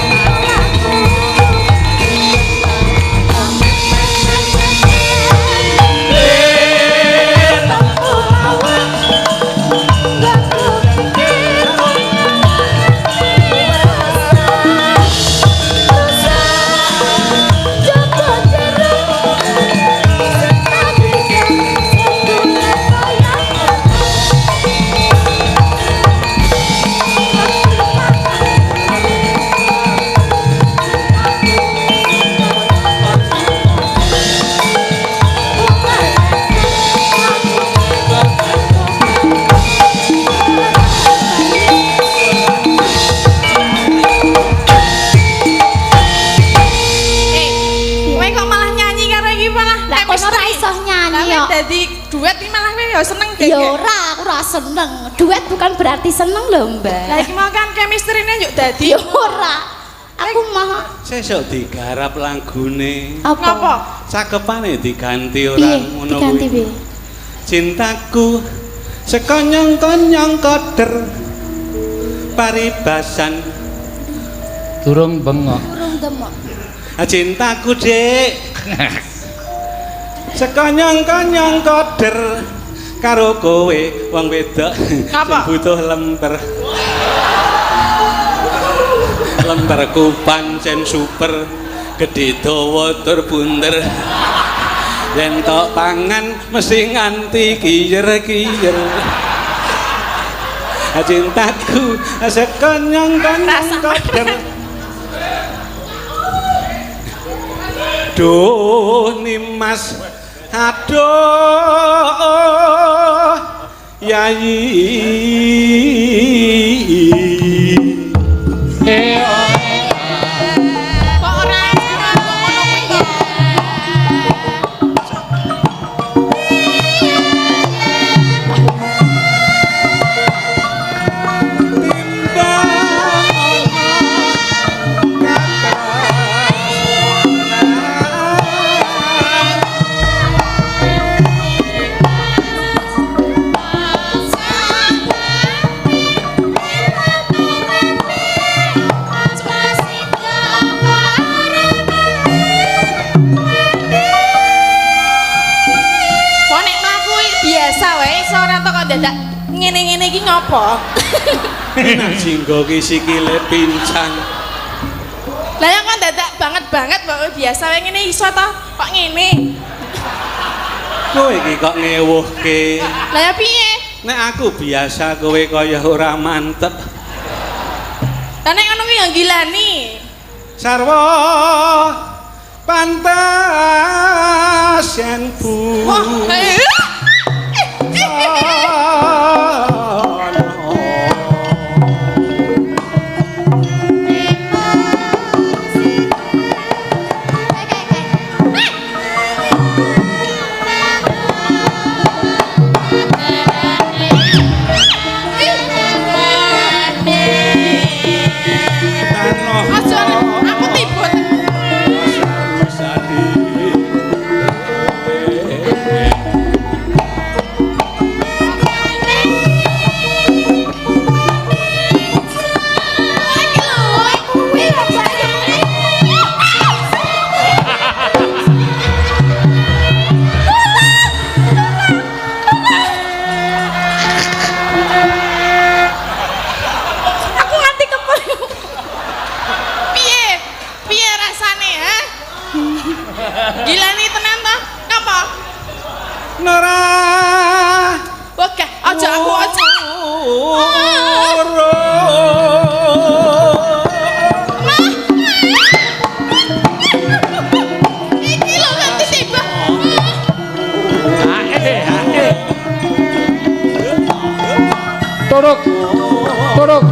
Kowe kok malah nyanyi karo iki malah Lah kono ora iso nyanyi Lah kok. dadi duet iki malah kowe ya seneng Ya ora, aku ora seneng. Duet bukan berarti seneng lho, Mbak. Lah iki mau kan chemistry-ne yuk dadi. Ya ora. Aku mah Sesuk digarap lagune. apa? Ngapa? Cakepane diganti ora Piye? ngono Diganti kuwi. piye? Cintaku sekonyong-konyong koder paribasan. Durung bengok. Urung demok. Cintaku Dik. Sekonyong-konyong koder karo kowe wong wedok sing Ngapa? butuh lemper. Lemperku pancen super, gedhe dawa tur bunder. Yen tok pangan mesti nganti kiyer-kiyer. Cintaku sekonyong-konyong koder. Duh Nimas, aduh piyayi. Kok ora ngono kuwi to? Kok nek mlaku biasa wae iso ora to kok dadak ngene-ngene iki ngopo? Minak Jingga ki sikile pincang. Lah ya kok dadak banget-banget kok biasa wae ngene iso to kok ngene. Kowe iki kok ngewuhke. Lah ya piye? Nek aku biasa kowe kaya ora mantep. Lah nek ngono kuwi ya gilani. Sarwa pantas yen bu. Wah, eh. Aja aku tiba. Aku nganti kepel. Piye? Piye rasane, ha? Gilani tenan to? Ngapa? Nora. Oke, aja aku aja. Iki lho nganti tiba. Turuk. Turuk.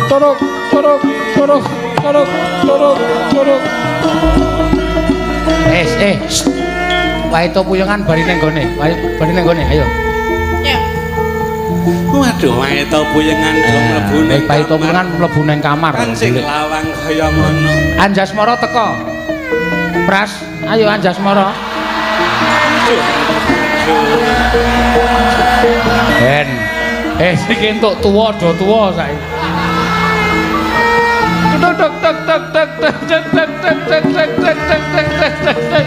Turuk, turuk, turuk, turuk, turuk, turuk. Shh. Waito puyengan bari ning gone. Bari ning gone, ayo. Ya. Waduh, waito puyengan do mlebu ning. Waito puyengan mlebu ning kamar. Kan sing lawang kaya ngono. Anjasmara teko. Pras, ayo Anjasmara. Ben. Iki entuk tuwa do tuwa saiki. Tuk tuk tuk tuk tuk tuk tuk tuk tuk tuk tuk tuk tuk tuk tuk tuk tuk.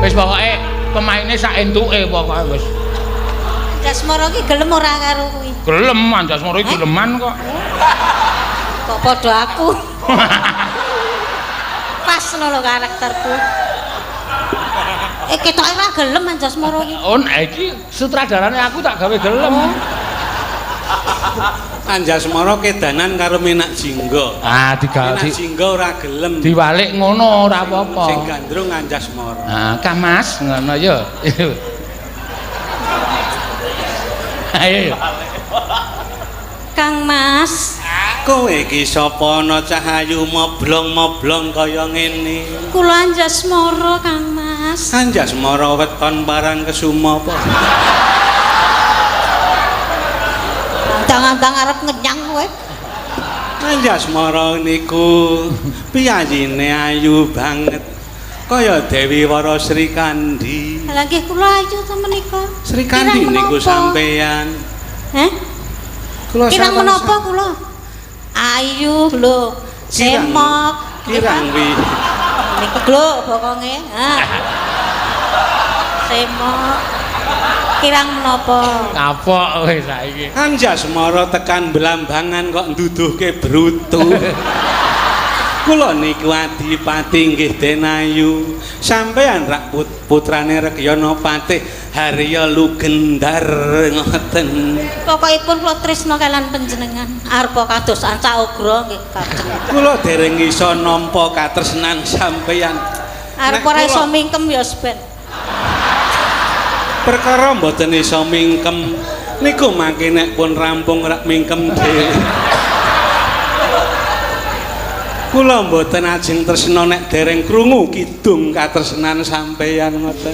Wis pokoke pemaine sak entuke pokoke wis. Anjasmara ki gelem ora karo kuwi? Gelem Anjasmara iki geleman kok. Kok padha aku. Pas ngono lho karakterku. Ketoke ora gelem Anjasmara iki. Oh, iki sutradarane aku tak gawe gelem. Anjasmara kedanan karo Minak Jingga. Ah, digawe Minak Jingga ora gelem. Diwalik ngono ora apa-apa. Sing gandrung Anjasmara. Ah, Kang Mas ngono ya. Ayo. Kang Mas. Kowe iki sapa ana cahayu moblong-moblong kaya ngene? Kula Anjasmara, Kang Mas. Anjasmara weton parang kesuma apa? Antang-antang arep ngenyang kowe. Anjasmara niku piyayine ayu banget. Kaya Dewi Wara Sri Kandi. Lah nggih kula ayu to menika. Sri Kandi niku sampeyan. Heh? Kula kirang menapa kula? Ayu lho, semok, kirang wi. Niku lho bokonge. Ha. Semok. Kirang menapa? Kapok kowe saiki. Anjasmara tekan Belambangan kok nduduhke brutu. Kula niku adipati nggih Denayu. Sampeyan rak putrane Rekyana Patih Harya Lugendar ngoten. Pokokipun kula tresna kalian panjenengan. Arepa kados ancak ugra nggih kajeng. Kula dereng iso nampa katresnan sampeyan. Arep ora iso mingkem ya ben. Perkara mboten iso mingkem niku mangke nek pun rampung rak mingkem dhewe. Kula mboten ajeng tresna nek dereng krungu kidung katresnan sampeyan ngoten.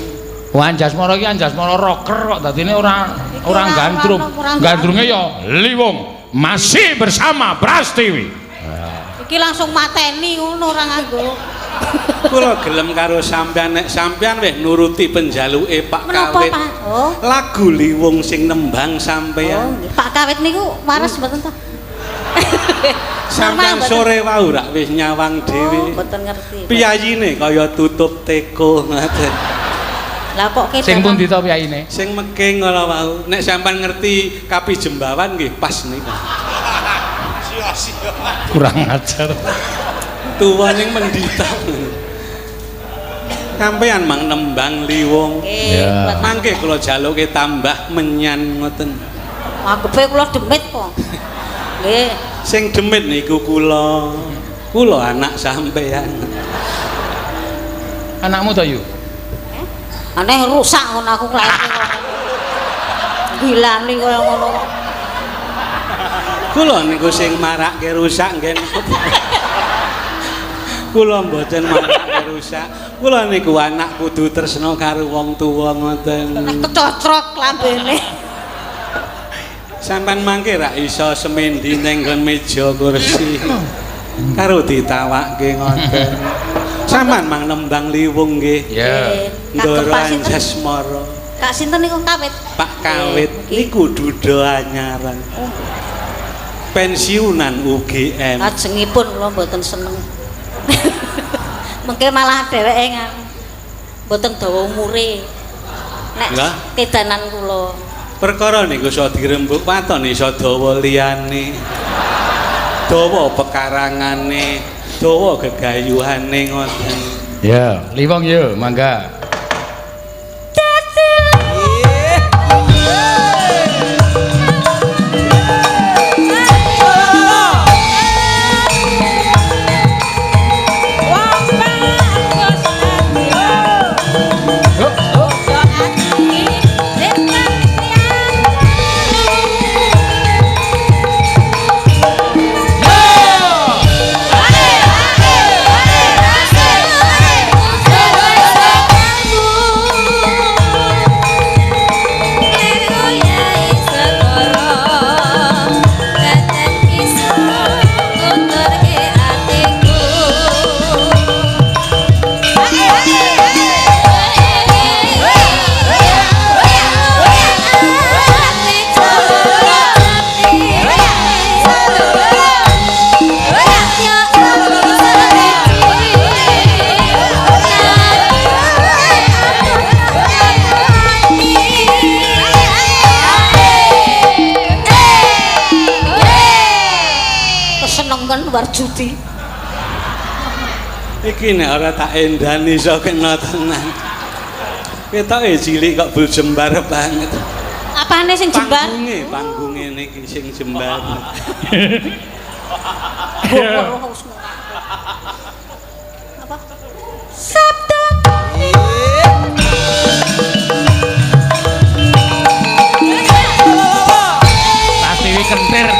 Wah, Anjasmara iki Anjasmara rocker kok dadine ora ora gandrung. Gandrunge ya Liwung masih bersama Prastiwi. Iki langsung mateni ngono ora nganggo. Kula gelem karo sampeyan nek sampeyan wis nuruti penjaluke Pak Menapa, Kawit. Pak? Oh. Lagu Liwung sing nembang sampeyan. Oh, Pak Kawit niku waras mboten ta? Sampeyan sore wau rak wis nyawang dhewe. Oh, mboten ngerti. Piyayine kaya tutup teko ngoten. Lah kok kedanan. Sing pundi to piyayine? Sing meking kala wau. Nek sampeyan ngerti Kapi Jembawan nggih pas niku. Kurang ajar. Tuwa ning mendita. Sampeyan mang nembang Liwung. Nggih, mangke kula jaluke tambah menyan ngoten. Anggepe kula demit kok. Nggih. Sing demit niku kula. Kula anak sampeyan. Anakmu to, Yu? Aneh rusak ngono aku nglairke kok. Gilani kaya ngono. Kula niku sing marake rusak nggih. Kula mboten marake rusak. Kula niku anak kudu tresna karo wong tuwa ngoten. Nek kecocrok lambene. Sampeyan mangke rak iso semendi ning nggon meja kursi. Karo ditawake ngoten. Sampeyan mang nembang Liwung nggih. Ya. Ndoro Anjasmara. Kak sinten niku Kawit? Pak Kawit niku duda anyaran. Pensiunan UGM. Kajengipun kula mboten seneng. Mengke malah dheweke nganu. Mboten dawa umure. Nek kedanan kula. Perkara niku iso dirembuk waton iso dawa liyane. Dawa pekarangane, dawa gegayuhane ngoten. Ya, Liwung yo mangga. Warjudi. Iki nek ora tak endani iso kena tenan. Ketoke cilik kok bul jembar banget. Apane sing jembar? Panggunge, panggunge niki sing jembar. Apa? Sabda. Prastiwi kentir.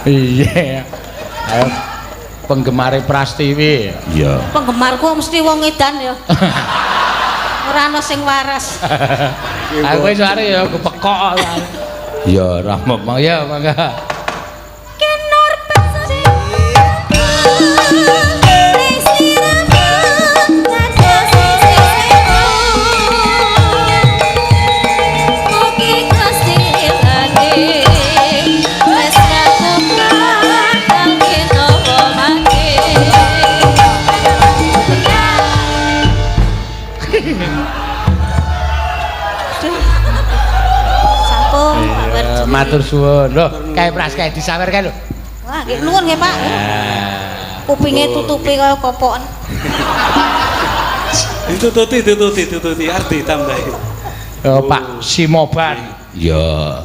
Iya. Ayo penggemare Prastiwi. Iya. Penggemarku mesti wong edan ya. Ora ana sing waras. Aku wis arep ya kepekok. Ya ora mong ya mangga. Kenor pesing. Matur suwun. Lho, kae Pras kae disawer kae lho. Wah, nggih nuwun nggih, Pak. Kupinge tutupi kaya kopokan. Ditututi, ditututi, ditututi arep ditambahi. Oh, Pak Simoban. Iya.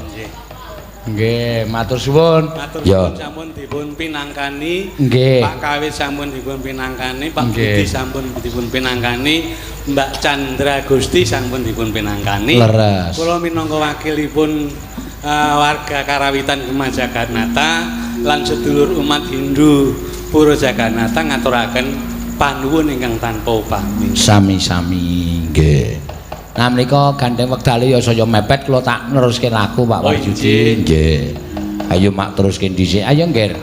Nggih, matur suwun. Matur suwun sampun dipun pinangkani. Nggih. Pak Kawit sampun dipun pinangkani, Pak Budi sampun dipun pinangkani, Mbak Chandra Gusti sampun dipun pinangkani. Leres. Kula minangka wakilipun warga Karawitan Gema Jagatnata lan sedulur umat Hindu Pura Jagatnata ngaturaken panuwun ingkang tanpa upami. Sami-sami nggih. Nah menika gandeng wektale ya saya mepet kula tak neruske laku Pak Wahyudi. Nggih. Ayo mak teruske dhisik. Ayo nggih.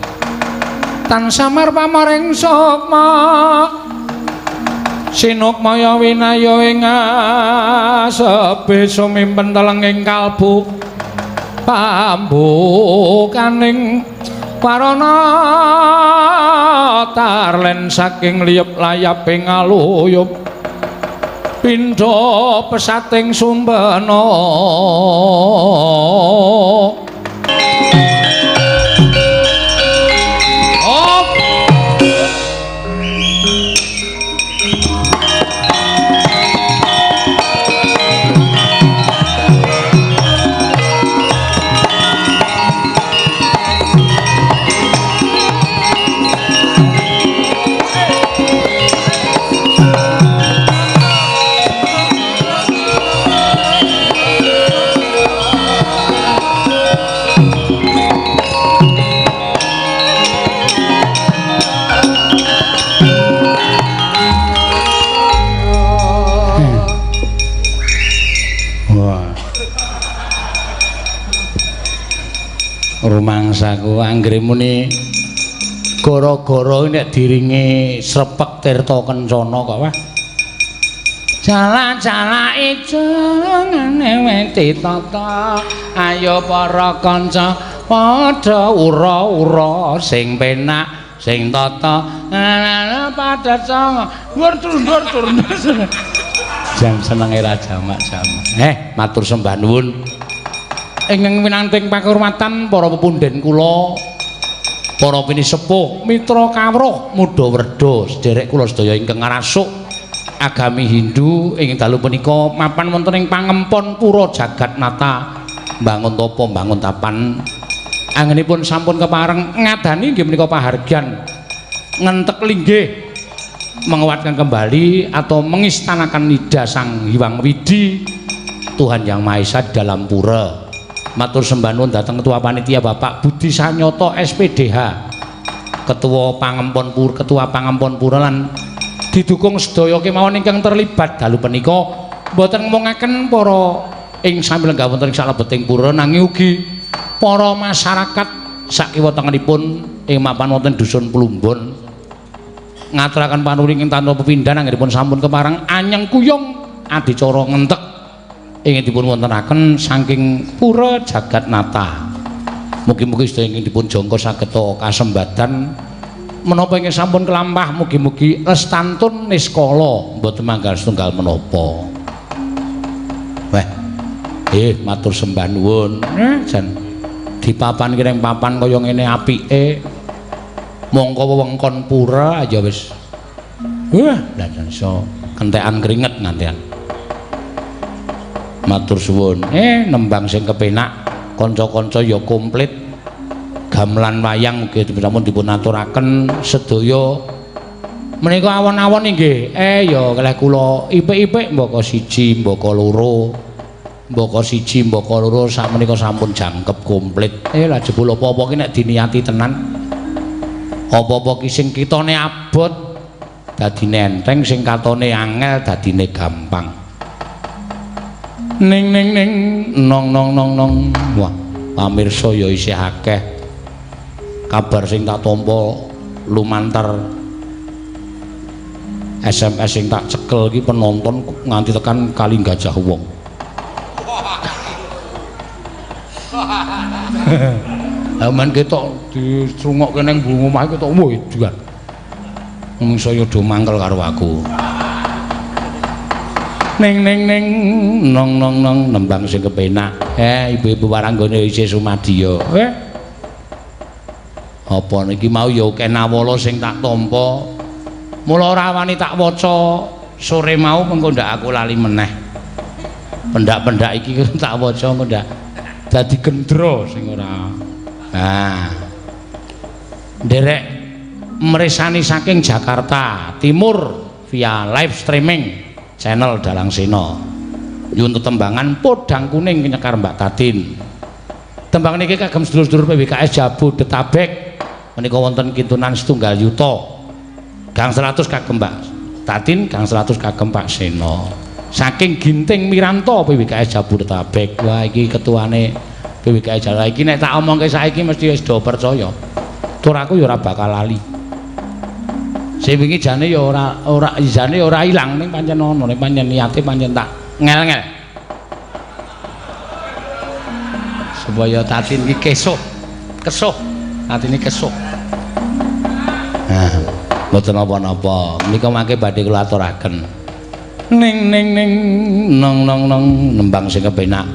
Tan samar pamaring sukma sinukmaya winaya ing asepe sumimpen telenging kalbu pambukaning warana tarlen saking liyep layaping aluyup pindha pesating sumbena. Rumangsaku anggere muni gara-gara nek diringi srepek tirta kencana kok wah. Jala-jala ijo ngene weti tata, ayo para kanca padha ura-ura sing penak sing tata padha songo ndur ndur. Jam senenge ra jamak-jamak. Matur sembah nuwun. Ingkang winanting pakurmatan para pepundhen kula, para pinisepuh, mitra kawruh, muda werda, sederek kula sedaya ingkang ngrasuk agami Hindu ing dalu punika mapan wonten ing pangempon Pura Jagatnata, mbangun tapa mbangun tapan. Anggenipun sampun kepareng ngadani inggih menika pahargyan ngentek linggih menguatkan kembali atau mengistanakan nida Sang Hyang Widi Tuhan Yang Maha Esa dalam pura. Matur sembah nuwun dhateng Ketua Panitia Bapak Budi Sanyoto SPDH, Ketua Pangempon Pura, Ketua Pangempon Pura lan didukung sedaya kemawon ingkang terlibat dalu punika mboten ngomongaken para ing sami lenggah wonten ing salebeting pura nanging ugi para masyarakat sakiwa tengenipun ing mapan wonten dusun Plumbon ngaturaken panuwun ing tanpa pepindhan anggenipun sampun kepareng anyeng kuyung adicara ngentek ingin dipun wontenaken saking Pura Jagatnata. Mugi-mugi sedaya ingkang dipun jangka saged kasembadan menapa ingkang sampun kelampah mugi-mugi lestantun niskala mboten manggal setunggal menapa. Wah. Matur sembah nuwun. Jan dipapan kireng papan kaya ngene apike. Mongko wewengkon pura aja wis. Wah, lha jan iso kentekan keringet ngantian. Matur suwun. Nembang sing kepenak, kanca-kanca ya komplit. Gamelan wayang ugi sampun dipun aturaken sedaya. Menika awon-awon inggih. Ya kalih kula ipik-ipik mbaka siji, mbaka loro. Mbaka siji, mbaka loro sakmenika sampun jangkep komplit. Lah jebul apa-apa ki nek diniati tenan. Apa-apa ki sing kitone abot dadine enteng, sing katone angel dadine gampang. Ning ning ning nong nong nong nong. Wah, pamirsa ya isih akeh. Kabar sing tak tampa lumantar SMS sing tak cekel iki penonton nganti tekan kali gajah wong. Lah men ketok dicungokke ning omah ketok wah edan. Wong saya do mangkel karo aku. Ning ning ning nong nong nong nembang sing kepenak. Ibu-ibu waranggane isih sumadya. Apa niki mau ya akeh nawala sing tak tampa. Mula ora wani tak waca sore mau mengko ndak aku lali meneh. Pendak-pendak iki tak waca engko ndak dadi gendra sing ora. Nah. Nderek mresani saking Jakarta Timur via live streaming channel Dalang Sena. Nyuwun tetembangan Podang Kuning nyekar Mbak Tatin. Tembang niki kagem sedulur-sedulur PWKS Jabodetabek menika wonten kintunan setunggal yuta. Gang 100 kagem Mbak Tatin, gang 100 kagem Pak Sena. Saking Ginting Miranto PWKS Jabodetabek. Wah iki ketuane PWKS Jabodetabek. Iki nek tak omongke saiki mesti wis do percaya. Tur aku ya ora bakal lali. Sing wingi jane ya ora jane ora ilang ning pancen ana, ning pancen niate pancen tak ngel-ngel. Supaya Tatin iki kesuh. Kesuh. Tatine kesuh. Nah, mboten napa-napa. Menika mangke badhe kula aturaken. Ning ning ning nong nong nong nembang sing kepenak.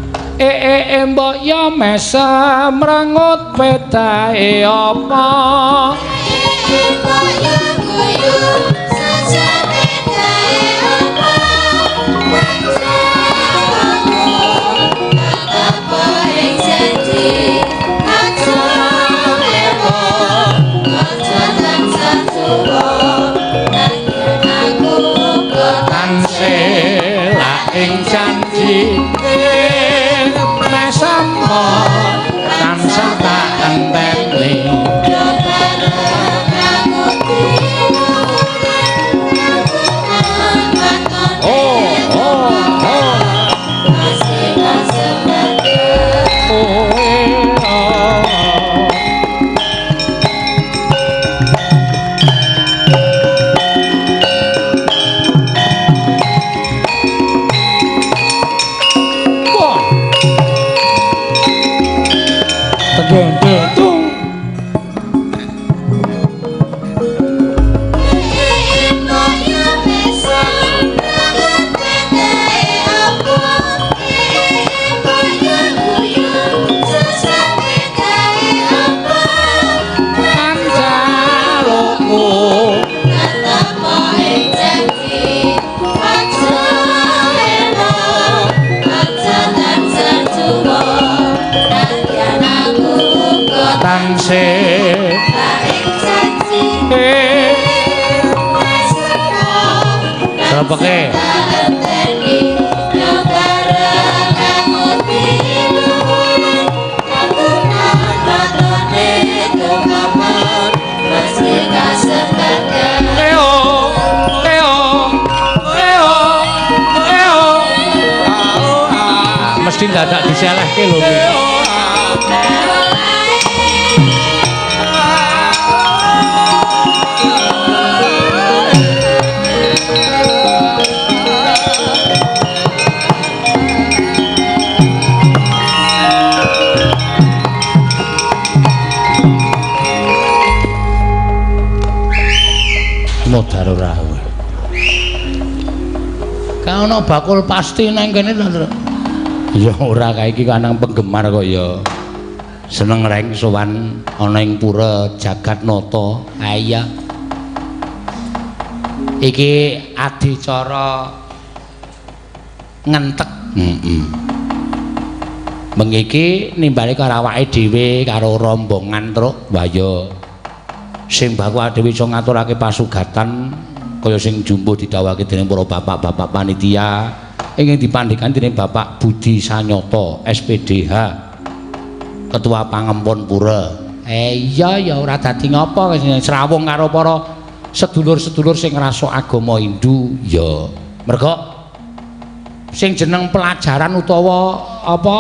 Mbok ya mesem mrengut pedae apa? Mbok ya guyu sejapedae apa? Apa ing janji aja ewo aja tansah tuwa nanging aku uga tansah ing janji mesem tansah tak enteni. Oh oh oh Oke. Mesti dadak diselehke lho. Modar ora kowe. Ka ana bakul pasti nang kene ta, Tru? Ya ora kae iki kanang penggemar kok ya. Seneng reng sowan ana ing pura Jagatnata. Ha iya. Iki adicara ngentek. Heeh. Bengi iki nimbali karo awake dhewe karo rombongan, Truk. Wah ya. Sing baku dhewe iso ngaturake pasugatan kaya sing jumbuh didhawuhake dening para bapak-bapak panitia. Ingkang dipandhekan dening Bapak Budi Sanyoto SPDH Ketua Pangempon Pura. Iya ya ora dadi ngapa srawung karo para sedulur-sedulur sing ngrasuk agama Hindu ya. Merga sing jeneng pelajaran utawa apa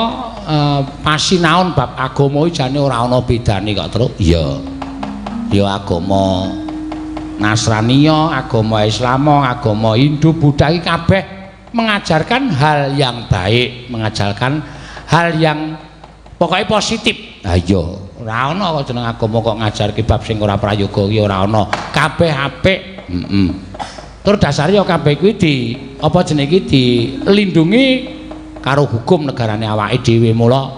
pasinaon bab agama iki jane ora ana bedane kok, Truk. Iya. Ya agama Nasrani, agama Islam, agama Hindu, Buddha iki kabeh mengajarkan hal yang baik, mengajarkan hal yang pokoknya positif. Ha iya, ora ana kok jeneng agama kok ngajarke bab sing ora prayoga iki ora ana. Kabeh apik. Heeh. Tur dasare ya kabeh kuwi di apa jenenge iki dilindungi karo hukum negarane awake dhewe. Mula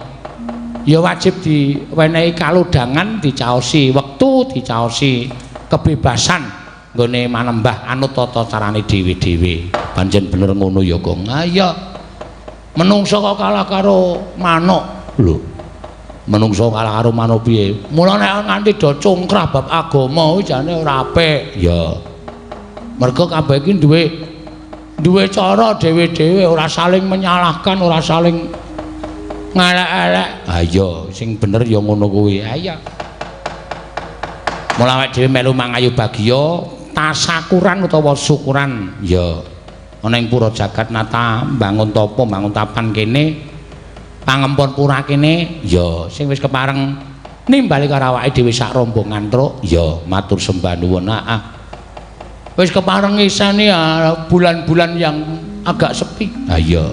ya wajib diwenehi kalodhangan, dicaosi wektu, dicaosi kebebasan nggone manembah anut tata carane dhewe-dhewe. Pancen bener ngono ya, Gong. Ha iya. Menungso kok kalah karo manuk. Lho. Menungso kalah karo manuk piye? Mula nek nganti do congkrah bab agama kuwi jane ora apik. Ya. Mergo kabeh iki duwe cara dhewe-dhewe, ora saling menyalahkan, ora saling ngelek-elek. Ha iya, sing bener ya ngono kuwi. Ha iya. Mula awake dhewe melu mangayu bagya tasakuran utawa syukuran ya ana ing pura Jagatnata mbangun tapa mbangun tapan kene pangempon pura kene ya sing wis kepareng nimbali karo awake dhewe sak rombongan, Truk. Ya matur sembah nuwun. Heeh. Wis kepareng ngiseni bulan-bulan yang agak sepi. Ha iya.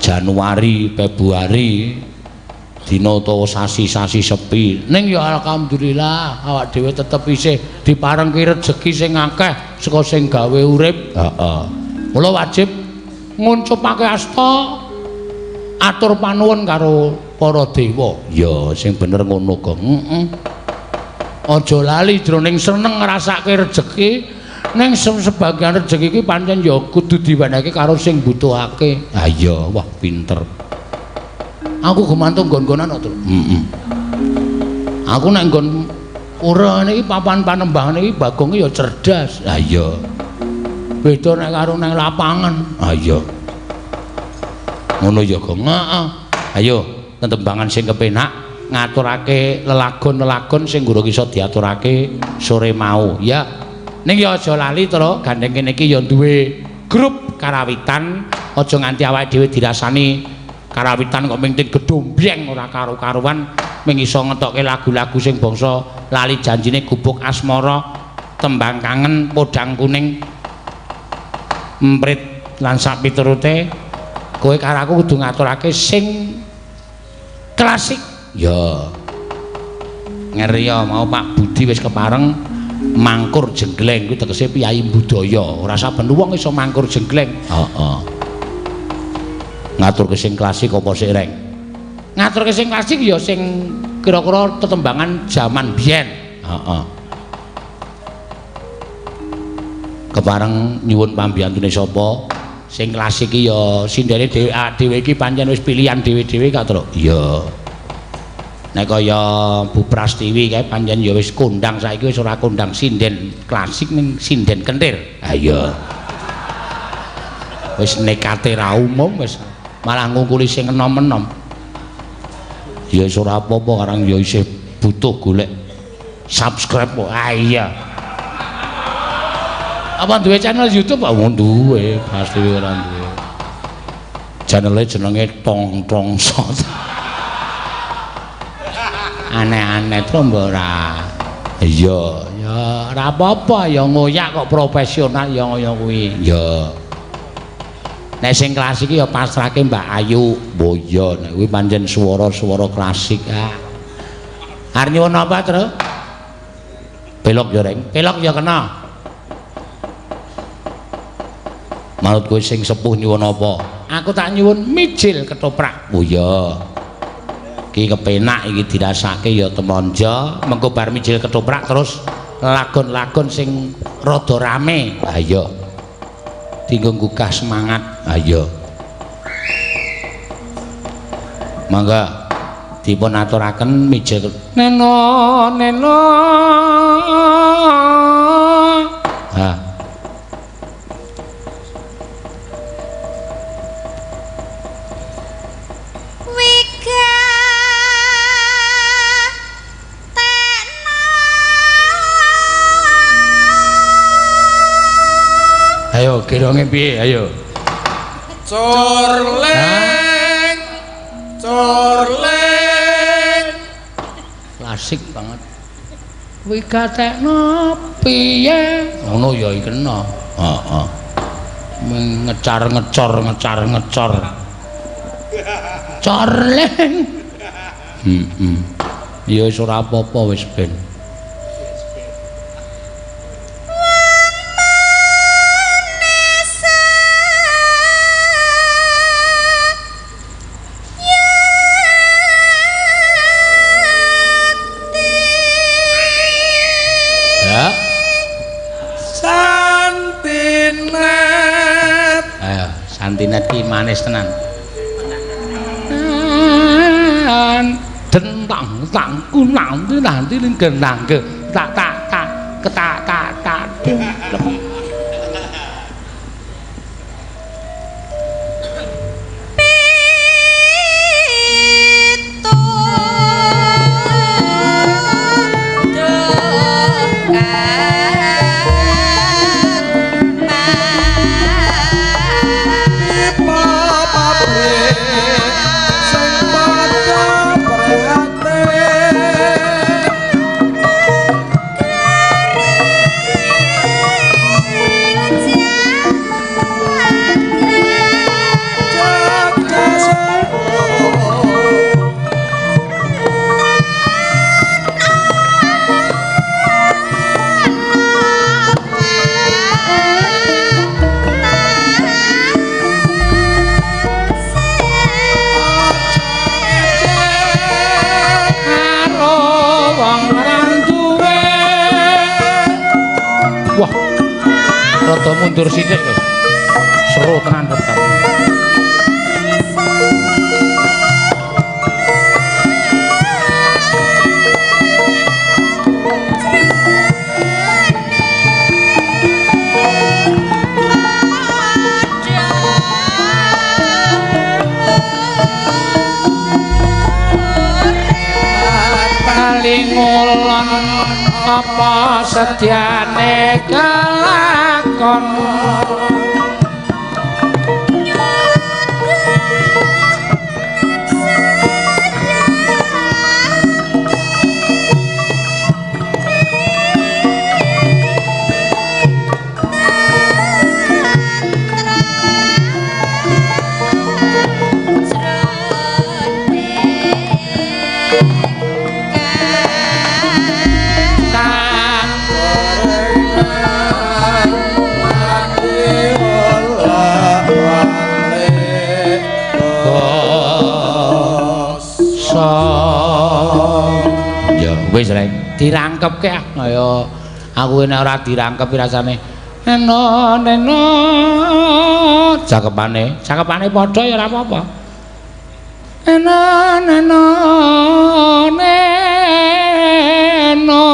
Januari, Februari dina utawa sasi-sasi sepi. Ning ya alhamdulillah awak dhewe tetep isih diparengke rejeki sing akeh saka sing gawe urip. Heeh. Mula wajib nguncupake asta atur panuwun karo para dewa. Ya sing bener ngono, Gong. Heeh. Aja lali jroning seneng ngrasake rejeki, ning sebagian rejeki iki pancen ya kudu diwenehke karo sing mbutuhake. Ha iya, wah pinter. Aku gumantung nggon-nggonan kok, Truk. Heeh. Aku nek nggon pura niki papan panembahan iki Bagong ya cerdas. Ha iya. Beda nek karo nang lapangan. Ha iya. Ngono ya, Gong. Heeh. Ayo tetembangan sing kepenak ngaturake lelagon-lelagon sing durung iso diaturake sore mau. Ya. Ning ya aja lali, Truk, gandeng kene iki ya duwe grup karawitan, aja nganti awake dhewe dirasani karawitan kok ming gedombyeng ora karu-karuan, ming iso ngetokke lagu-lagu sing bangsa lali janjine gubuk asmara, tembang kangen, podang kuning, emprit lan sak piturute. Kowe karo aku kudu ngaturake sing klasik. Ya. Ngeriya mau Pak Budi wis kepareng mangkur jenggleng kuwi tegese piyayi budaya. Ora saben wong iso mangkur jenggleng. Heeh. Ngaturke sing klasik apa sik, Reng? Ngaturke sing klasik ya sing kira-kira tetembangan jaman biyen. Heeh. Kepareng nyuwun pambiyantune sapa? Sing klasik iki ya sindene dhewe dhewe iki pancen wis pilihan dhewe-dhewe ka, Truk. Iya. Nek kaya Bu Prastiwi kae pancen ya wis kondang saiki wis ora kondang sinden klasik ning sinden kentir. Ha iya. Wis nekate ra umum wis malah ngungkuli sing enom-enom. Ya wis ora apa-apa karang ya isih butuh golek subscribe kok. Ha iya. Apa duwe channel YouTube? Oh duwe, pasti ora duwe. Channele jenenge Tong Tong Sot. Aneh-aneh to mbok ora. Iya, ya ora apa-apa ya ngoyak kok profesional ya ngoyo kuwi. Ya. Nek sing klasik ya pasrahke Mbak Ayu. Oh iya, nek kuwi pancen swara-swara klasik. Ah. Arep nyuwun apa, Truk? Pelok ya, Reng. Pelok ya kena. Manut kowe sing sepuh nyuwun apa? Aku tak nyuwun mijil ketoprak. Oh iya. Iki kepenak iki dirasake ya temonjo, mengko bar mijil ketoprak terus lagon-lagon sing rada rame. Ha iya. Dinggo nggugah semangat. Ha iya. Mangga dipun aturaken mijil neno neno. Ha. Ayo gendonge piye? Ayo. Corleng. Corleng. Klasik banget. Kuwi gatekno piye? Ngono ya iki kena. Heeh. Ngecar-ngecor, ngecar-ngecor. Corleng. Heeh. Ya wis ora apa-apa wis ben. Ya. Santinet. Ayo, santinet ki manis tenan. Dentang tang kunang nanti ling genang ke tak tak tak ketak tak tak dung. Pitu Pipa pabrik sing padha prihatin. Jaga sewu. Karo wong ra duwe. Wah. Rada mundur sithik, guys. Seru tenan tetep. Paling ngulon apa sedyane kelakon. Ya wis rek dirangkepke ah. Ayo aku nek ora dirangkep rasane neno neno cakepane cakepane padha ya ora apa-apa. Neno neno neno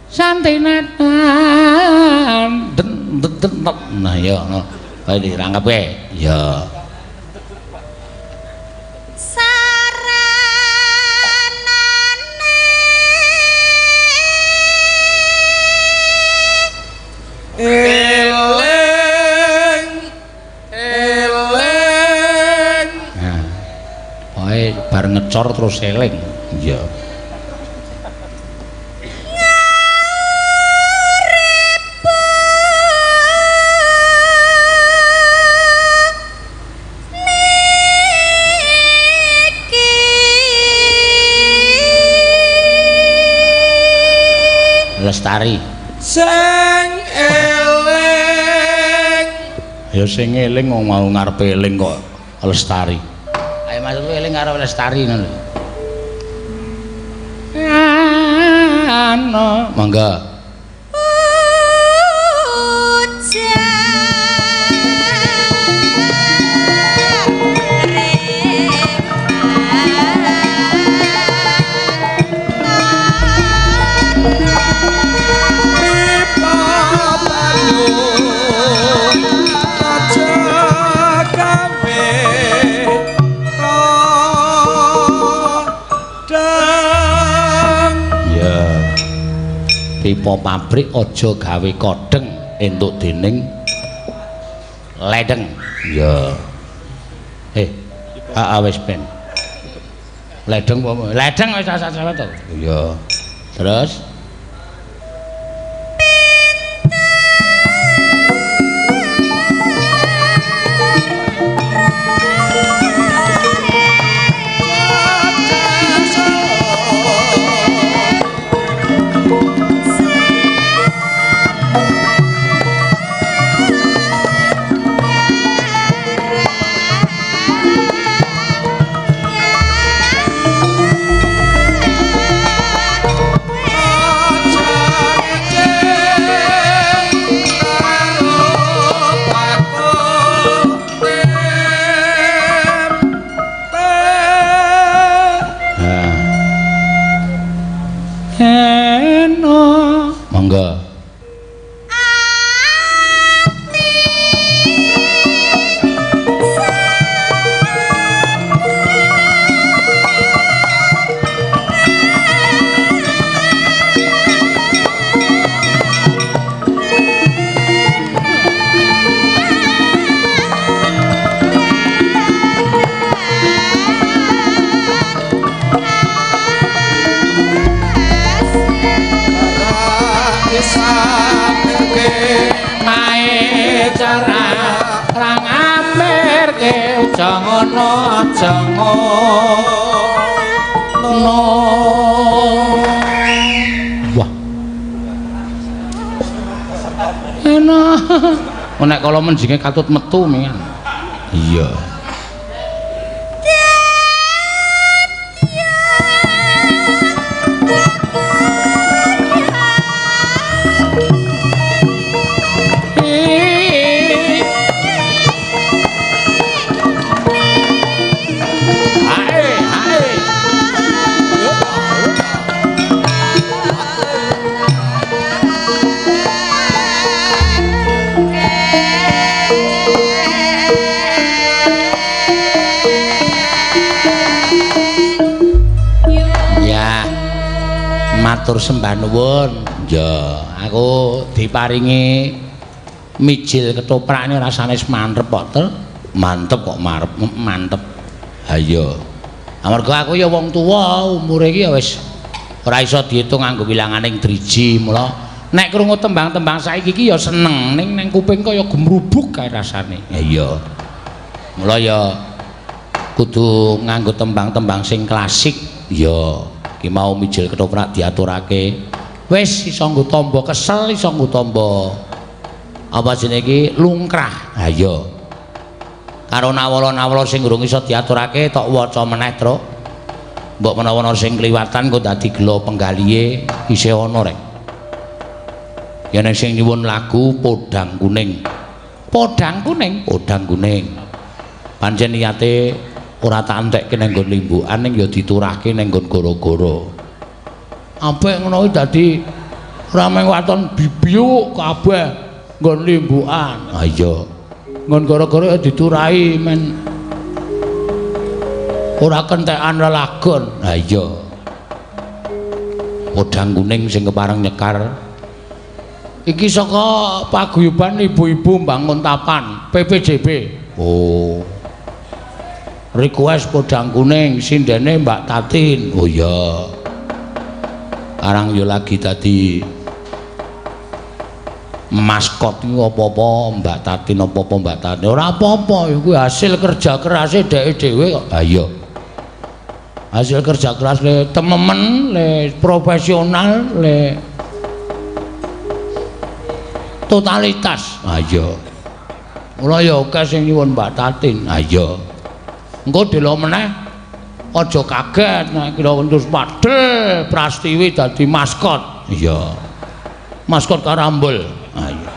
santinetan den den den. Nah ya ngono. Ayo dirangkepke. Ya. Eling eling. Nah, pokoke bar ngecor terus eling. Iya. Lestari. Sing eling. Ya sing eling wong mau ngarepe eling kok Lestari. Ayo maksudku eling karo Lestari ngono lho. Ana mangga. Pipa banyu aja gawe kodhang. Ya. Pipa pabrik aja gawe kodheng entuk dening Ledeng. Iya. Wis ben. Ledeng apa? Ledeng wis asal to. Iya. Terus monggo. Wah. Enak. Nek kala menjinge katut metu mingan. Iya. Matur sembah nuwun. Ya, aku diparingi mijil ketoprak ini rasane mantep kok, Tel. Mantep kok marep, mantep. Ha iya. Amarga aku ya wong tuwa, umure iki ya wis ora iso diitung nganggo wilanganing driji, mula nek krungu tembang-tembang saiki iki ya seneng, ning nang kuping kaya gemrubuk kae rasane. Ha iya. Mula ya kudu nganggo tembang-tembang sing klasik. Ya. Ki mau mijil ketoprak diaturake wis iso nggo tamba kesel, iso nggo tamba apa jenenge iki lungkrah. Ha iya, karo nawala-nawala sing urung iso diaturake tok waca meneh, Truk. Mbok menawa ana sing kliwatan kok dadi gela penggalihe isih ana rek. Yen sing nyuwun lagu Podang Kuning. Podang Kuning, Podang Kuning. Pancen niate ora tak entekke nang nggon limbukan ning ya diturahke nang nggon goro-goro. Apik ngono kuwi dadi ora mung waton bibiyuk kabeh nggon limbukan. Ha iya. Nggon goro-goro ya diturahi men ora kentekan lelagon. Ha iya. Podang Kuning sing kepareng nyekar iki saka paguyuban ibu-ibu Bangun Tapan PPJB. Oh. Request Podang Kuning sindene Mbak Tatin. Oh iya. Arang yo lagi dadi maskot iku apa-apa Mbak Tatin, apa-apa Mbak Tatin. Ora apa-apa, iku hasil kerja kerase dheke dhewe kok. Ha iya. Hasil kerja keras le tememen, le profesional, le totalitas. Ha iya. Mula ya akeh sing nyuwun Mbak Tatin. Ha iya. Engko delo meneh aja kaget nek kira terus padhe Prastiwi dadi maskot. Iya. Maskot karambol. Ha iya.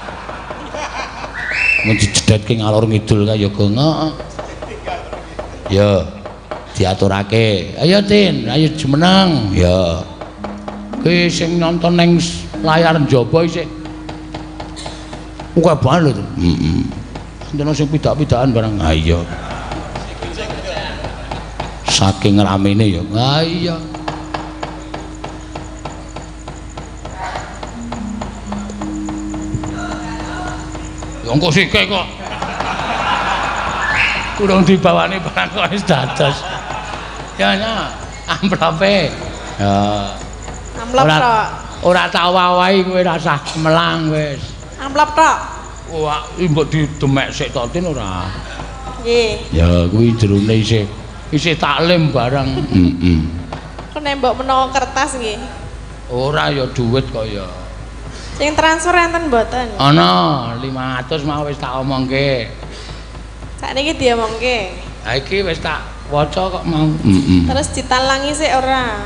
Mun dijedhetke ngalor ngidul kae ya gengok. Ya diaturake. Ayo Tin, ayo jumeneng. Ya. Kuwi sing nonton ning layar njaba isih akeh banget lho. Heeh. Enten sing pidak-pidakan barang. Ha iya. Saking ramene ya. Ha iya. Ya engko sike kok. Urung dibawani barang kok wis dados. Ya nya, amplope. Ya. Amplop tok. Ora tak wawahi kowe rasah melang wis. Amplop tok. Wah, mbok didemek sik to Tin ora? Nggih. Ya kuwi jerone isih isih taklim barang. Heeh. Kok nek mbok menawa kertas nggih. Ora ya duit kok ya. Sing transfer enten mboten? Ana 500 mau wis tak omongke. Sakniki diomongke. Ha iki wis tak waca kok mau. Heeh. Terus ditalangi sik ora?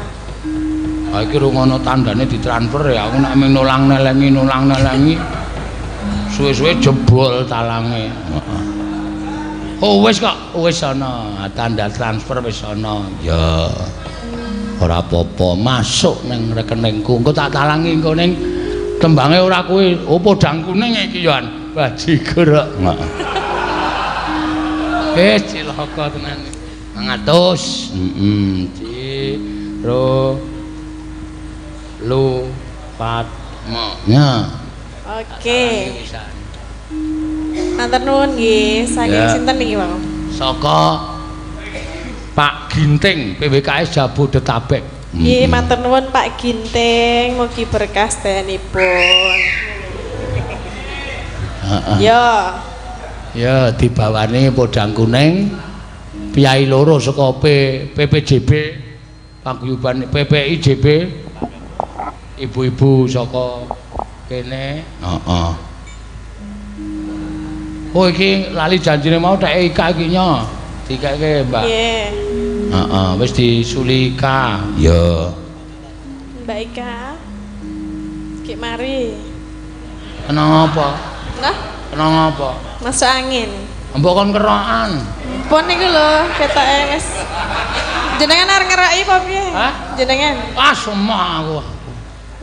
Ha iki rungono tandane ditransfer ya aku nek mung nulang nelengi. Suwe-suwe jebol talange. Heeh. Oh wis kok, wis ana tanda transfer wis ana. Ya. Ora apa-apa, masuk ning rekeningku. Engko tak talangi engko ning tembange ora kuwi. Oh podang kuning iki yo an. Bajigur kok. Heeh. Cilaka tenan. 500. Heeh. Ji ro lu pat mo. Ya. Oke. Matur nuwun nggih. Saking sinten niki, Pak? Saka Pak Ginting PWKS Jabodetabek. Nggih, matur nuwun Pak Ginting, mugi berkah sedayanipun. Heeh. Ya. Ya, dibawani podang kuning piyai loro saka PPJB paguyuban PPIJB ibu-ibu saka kene. Heeh. Oh iki lali janjine mau tek Ika iki nyo. Dikeke, Mbak. Nggih. Heeh, wis disuli Ika. Ya. Mbak Ika. Ki mari. Kena apa? Nah, Kena apa? Masuk angin. Mbok kon kerokan. Pun niku lho ketoke wis. Jenengan arep ngeroki apa piye? Hah? Jenengan. Ah, semua aku.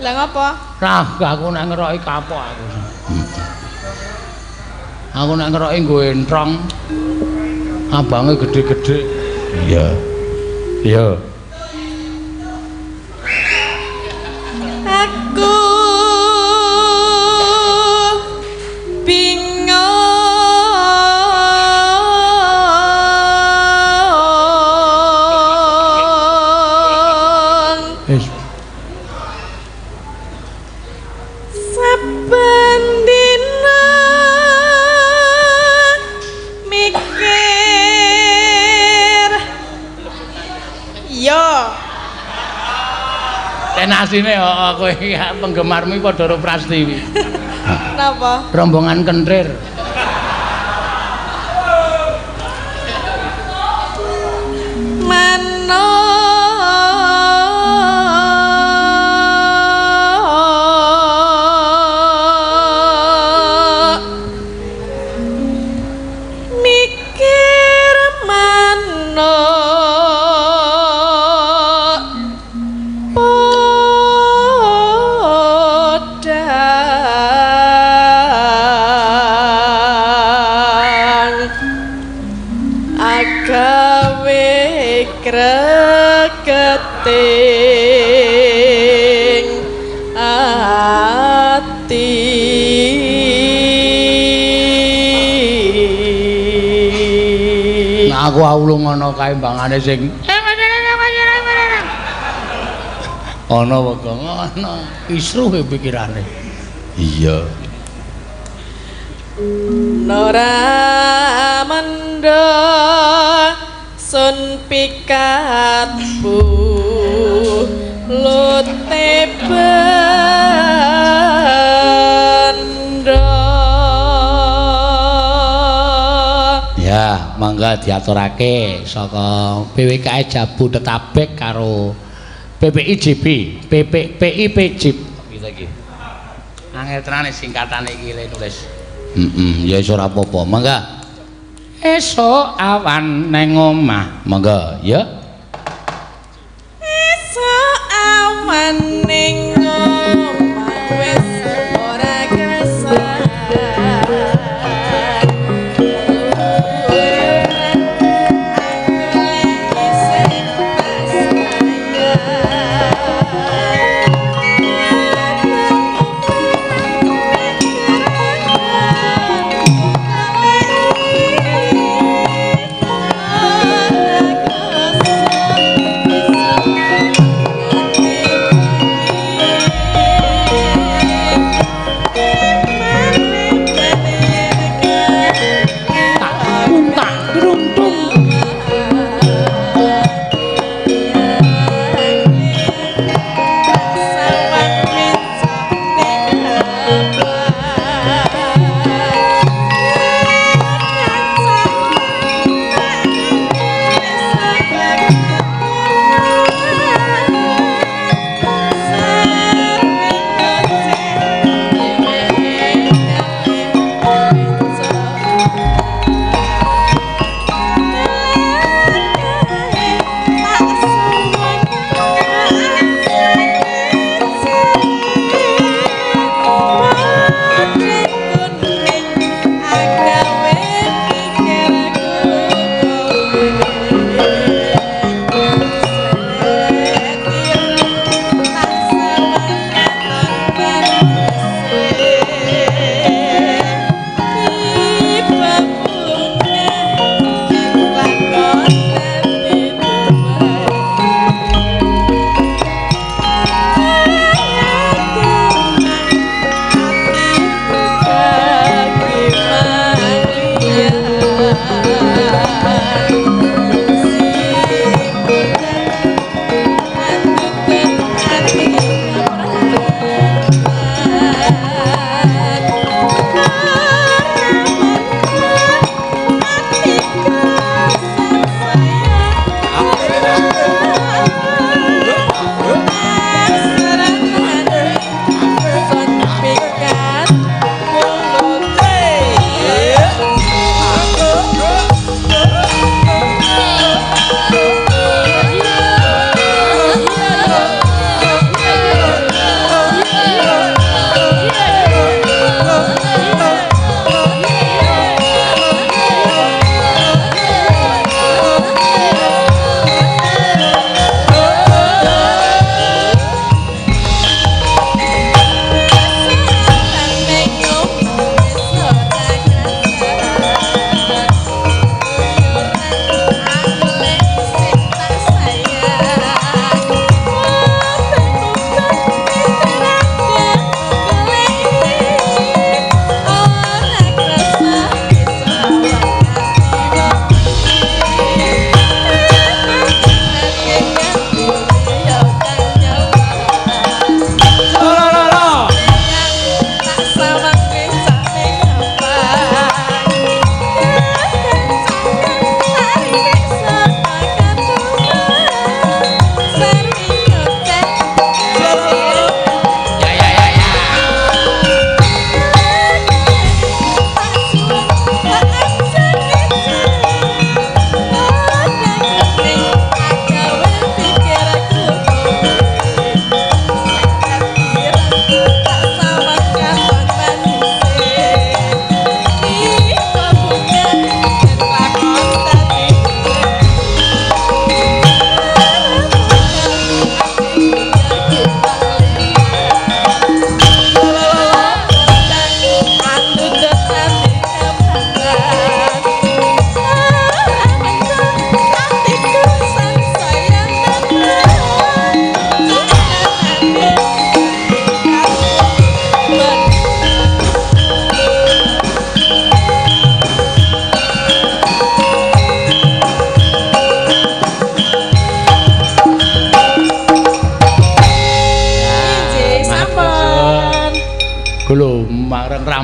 Lah ngopo? Lah, aku nek ngeroki kapok aku. Aku nek ngeroki nggo entrong. Abange gede-gede. Iya. Iya. Aku bingung Wis. Saben dina mikir yo. Tenasine heeh kowe iki penggemarmu padha karo Prastiwi. Napa? Rombongan kentrir. Manuk mikir manuk podang agawe kreketing ati. Nah aku aulung ana kae mbangane sing ana wae ngono kisruh pikirane. Iya. Nora mendho sun pikat bulute bendho. Ya, mangga diaturake saka PWKS Jabodetabek karo PPIJB, PPPIPJ gitu iki. Angel tenane singkatane iki le nulis. Heeh, ya wis ora apa-apa. Mangga. Esuk awan neng omah. Mangga, ya. Esuk awan ning omah wis ora kesah.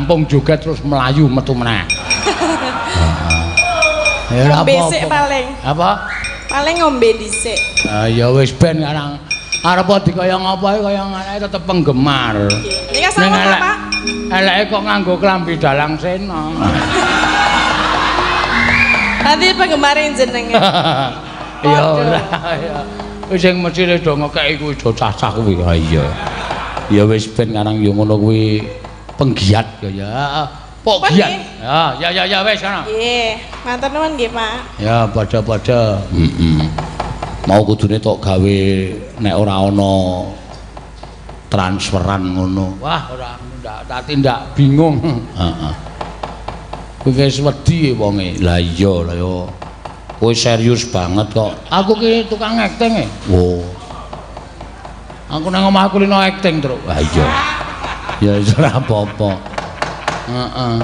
rampung joget terus melayu metu meneh. Heeh. Ya ora Ngombe sik apa-apa. paling. Apa? Paling ngombe dhisik. Ah ya wis ben karang arep dikaya ngapa kaya ngene tetep penggemar. Nika sama elek- Pak. Eleke kok nganggo klambi dalang sena. Nanti penggemar jenengan. Ya ora ya. Wis sing mesti do ngekeki kuwi do cacah kuwi. Ha iya. Ya wis ben karang ya ngono kuwi penggiat ya ya. Pok Pun giat. nggih. Ya ya ya ya wis kana. Nggih, matur nuwun nggih, Pak. Ya padha-padha. Heeh. Mau kudune tok gawe nek ora ana transferan ngono. Wah, ora ndak tati ndak bingung. Heeh. Kowe wis wedi wonge. Lah iya lah yo. Kowe serius banget kok. Aku ki tukang acting e. Wo. Aku nang omah kulino acting, Truk. Lah iya. Ya wis ora apa-apa. Heeh.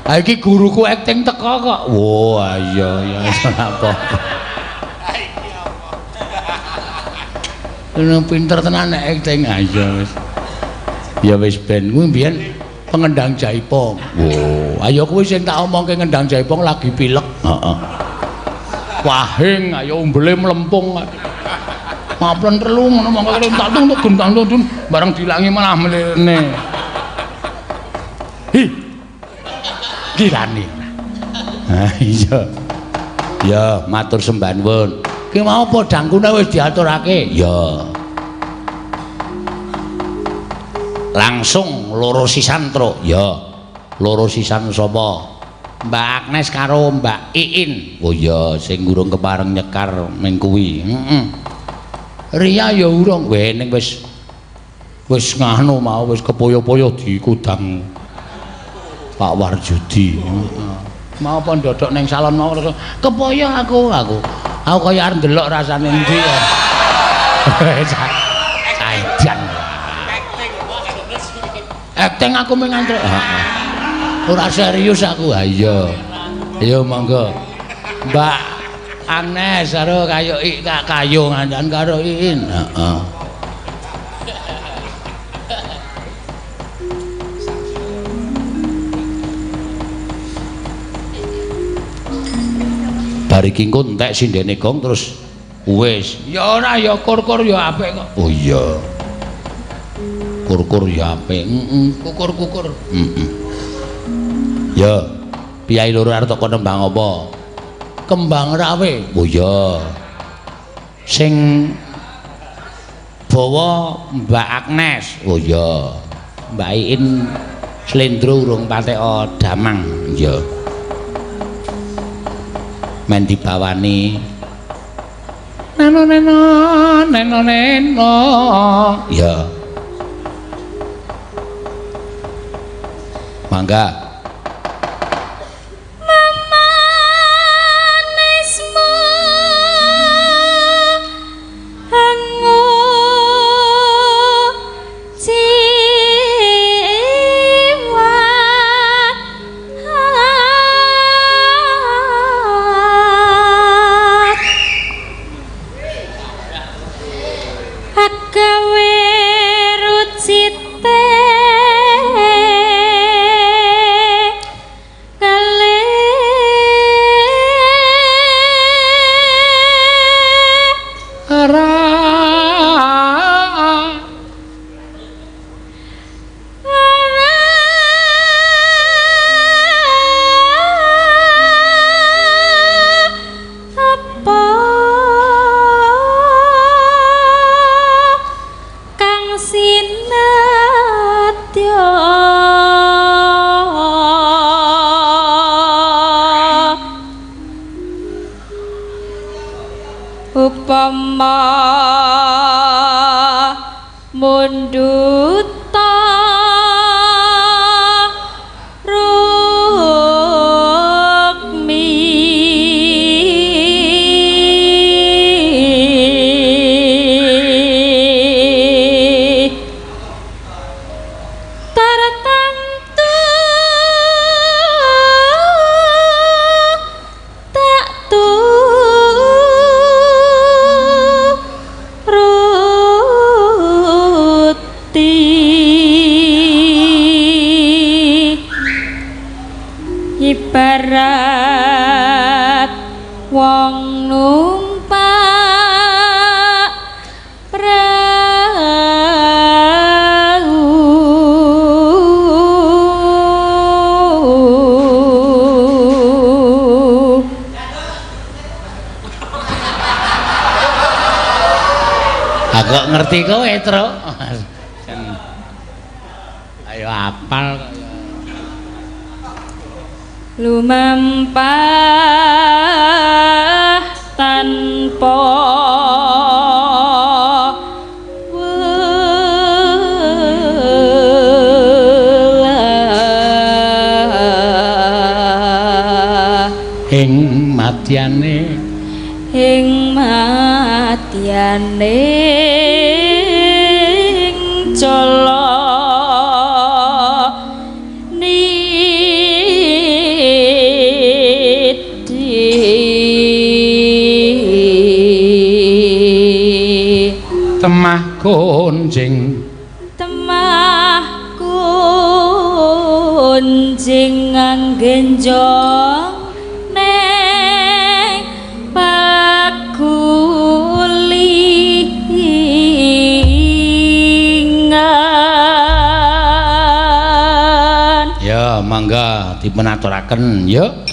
Ha iki guruku acting teko kok. Wo, iya ya wis ora apa-apa. Ini pinter tenan nek acting. Ah iya wis. Ya wis ben kuwi mbiyen pengendang jaipong. Wo, ayo kuwi sing tak omongke ngendang jaipong lagi pilek. Heeh. Wahing ayo umbele mlempung. Maplen telu ngono mongko kene tak tung gendang tung bareng dilangi malah mlene. Hi. Gilane. Ha iya. Ya, matur sembah nuwun. Ki mau podhangkune wis diaturake? Ya. Langsung loro sisan, Truk. Ya. Loro sisan sapa? Mbak Agnes karo Mbak Iin. Oh iya, sing urung kepareng nyekar ning kuwi. Heeh. Ria ya urung. Weh ning wis wis nganu mau wis kepoyo-poyo dikudang Pak Warjudi. Heeh. Mau apa ndodok ning salon mau terus kepoyo aku aku. Aku kaya arep ndelok rasane endi ya. Caidan. Acting aku mung ngantrek. Heeh. Ora serius aku. Ha iya. Ayo monggo. Mbak Agnes karo kayo kayo ngandan karo Iin. Heeh. Bar iki engko entek sindene gong terus wis. Ya ora ya kur-kur ya apik kok. Oh iya. Kur-kur ya apik. Heeh, kukur-kukur. Heeh. Ya, piyai loro arep teko nembang apa? Kembang Rawe. Oh iya. Sing bawa Mbak Agnes. Oh iya. Mbak Iin slendro urung pateka damang. Iya. Men dibawani. Neno neno neno neno. Iya. Mangga. Memanismu hangu jiwa agawe rucite upama munduta rukmi tartamtu tak turuti. Ibarat wong numpak prau. Aku kok ngerti kowe, Truk. Ayo apal kok ya. Lumampah tanpa welah. Ing madyane ing madyane jala niti. Temah konjing, temah kunjing anggenjong neng pakulingan. Ya, mangga dipun aturaken, yuk.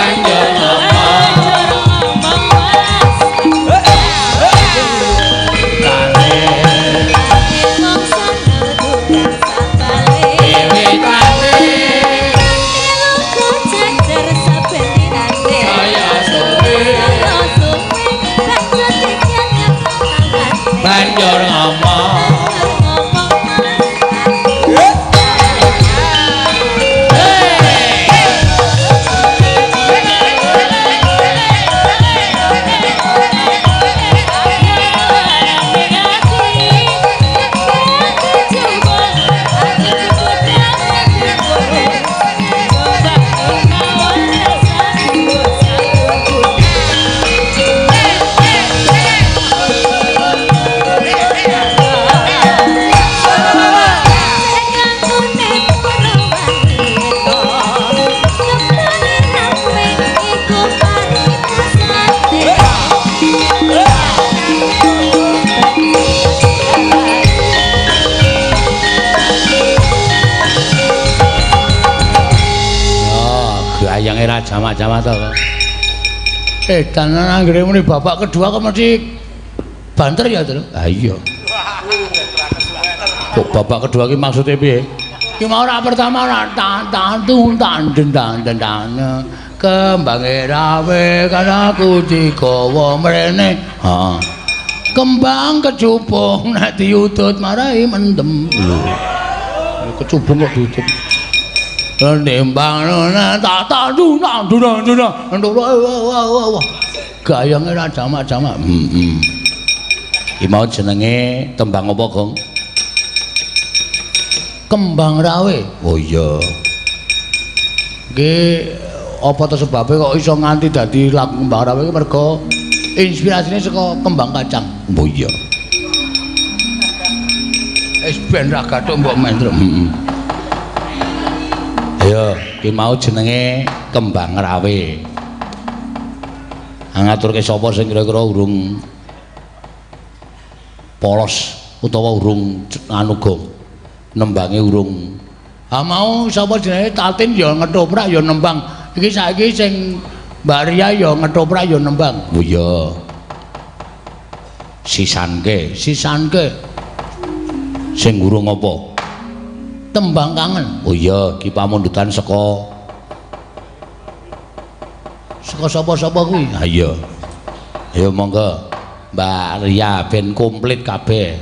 Banjur ngomong Ngomong Mas. Tane Wong sandal tukang sapale. Wiwitane Lugu jejer saben dinane. Kaya suwe. Kaya suwe banjur digenyek tanggane. Banjur ngomong. Banjur ngomong Mas. Oh, gayange ra jamak-jamak to. Tenan anggere muni babak kedua kok mesti banter ya, Tru? Ha iya. Kok babak kedua ki maksudnya piye? Ki mau ora pertama ora tan tan tun tan den tan den tan. Kembange rawe kan aku digawa mrene. Heeh. Kembang kecubung nek diudut marai mendem. Lho. Kecubung kok diudut. Nimbang tak tak du nang du nang du nang. Wah. Gayange ra jamak-jamak. Heeh. Iki mau jenenge tembang apa, Gong? Kembang Rawe. Oh iya. Iki apa to sebabe kok iso nganti dadi lagu Kembang Rawe iki mergo inspirasine saka kembang kacang. Oh iya. Wis ben ra gathuk mbok mendruk. Heeh. Ayo, iki mau jenenge Kembang Rawe. Ngaturke sapa sing kira-kira urung polos utawa urung anu Gong. Nembange urung. Ha mau sapa jenenge Tatin ya ngetoprak ya nembang. Iki saiki sing Mbak Ria ya ngetoprak ya nembang. Oh iya. Sisanke, sisanke. Sing urung apa? Tembang kangen. Oh iya, iki pamundutan saka saka sapa-sapa kuwi. Ha iya. Ayo monggo Mbak Ria ben komplit kabeh.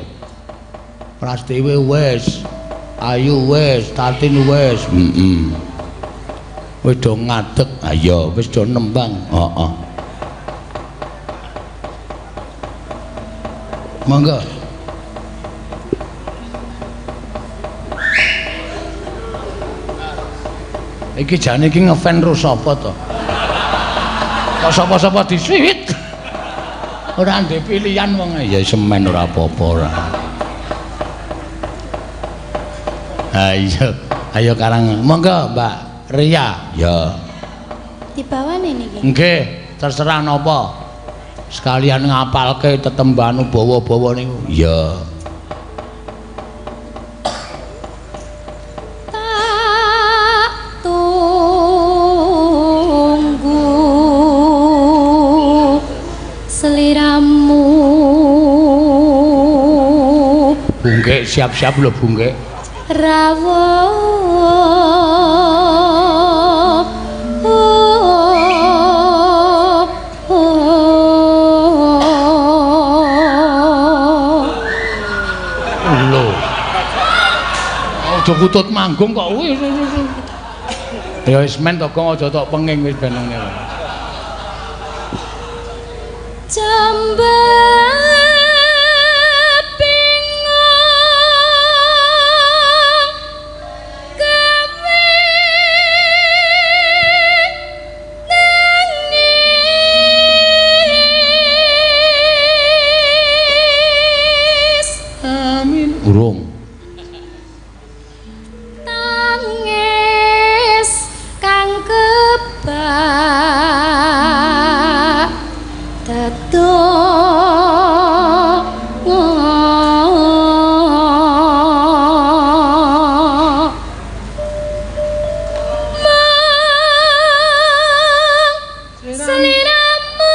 Prastiwi wis, Ayu wis, Tatin wis. Heeh. Wis do ngadeg. Ha iya, wis do nembang. Heeh. Monggo. Iki jane iki ngefan ro sapa to? Kok sapa-sapa disuwit. Ora ndek pilihan wong. Ya semen ora apa-apa ora. Ayo, ayo karang. Monggo Mbak Ria. Ya. Dibawane niki. Nggih, terserah napa. Sekalian ngapalke tetembahan bawa-bawa niku. Iya. Tak tunggu seliramu. Bungke siap-siap lho Bungke. Rawuh Lho. Aja kutut manggung kok. Wis. Ya wis men to Gong aja tok penging wis ben ngene. Amin. Urung. Tangis kang kebak tetung. Sliramu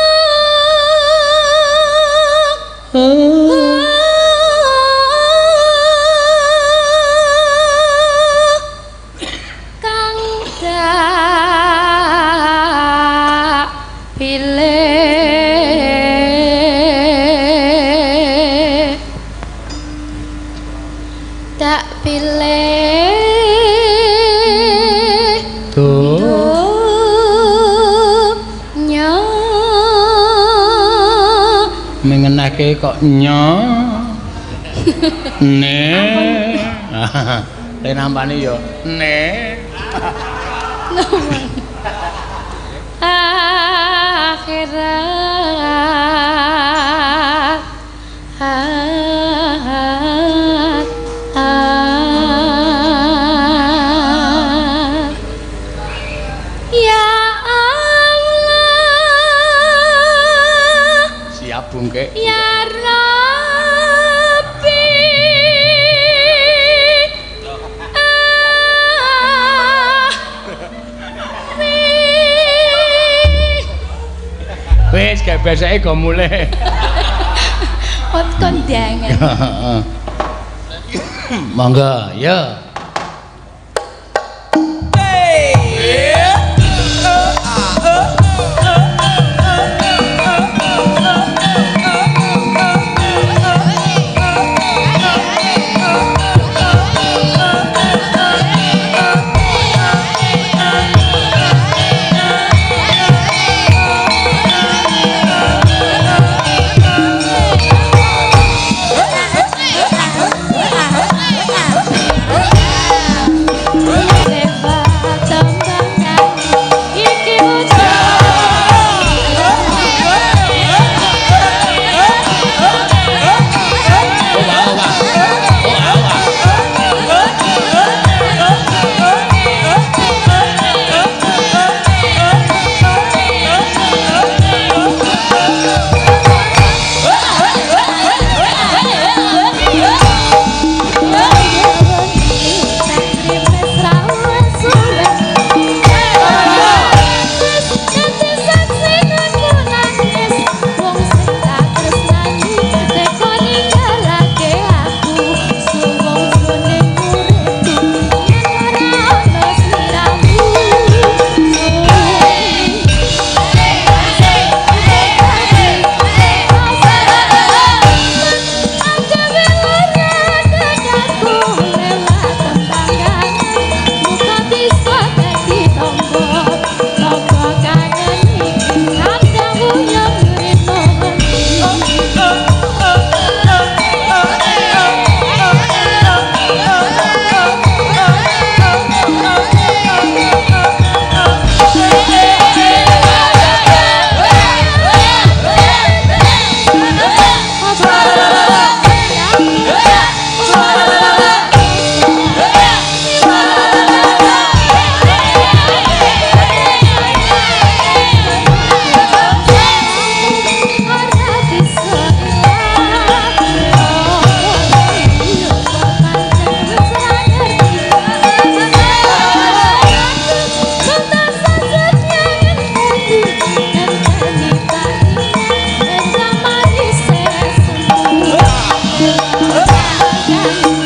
kang dak pilih tak pilih dunya Mengenake kok nyo. Ne. Le nampane yo ne. Akhirat Ya Allah Siap bungke. Ya Rabbi Amin. Wis gebeseke go mulih. Ot kondangan. Monggo, ya. Iki wujud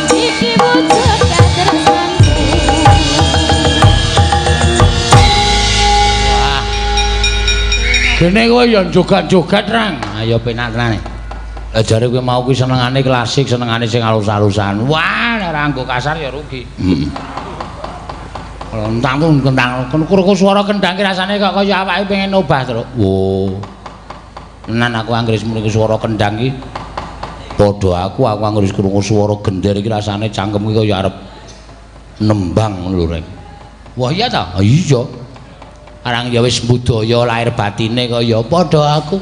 Iki wujud katresnanku. Wah. Gene kowe ya jogat-jogat, Rang. Ayo penak tenan. Lah jare kowe mau kuwi senengane klasik, senengane sing alus-alusan. Wah, nek ora nggo kasar ya rugi. Heeh. Kentang tuh kentang, krungu swara kendang ki rasane kok kaya awake pengen obah terus. Wo. Tenan aku anggere mriki swara kendang ki padha aku anggere krungu swara gender iki rasane cangkem ki kaya arep nembang ngono lho, Reng. Wah iya ta? Ha iya. Arang ya wis budaya lahir batine kaya padha aku.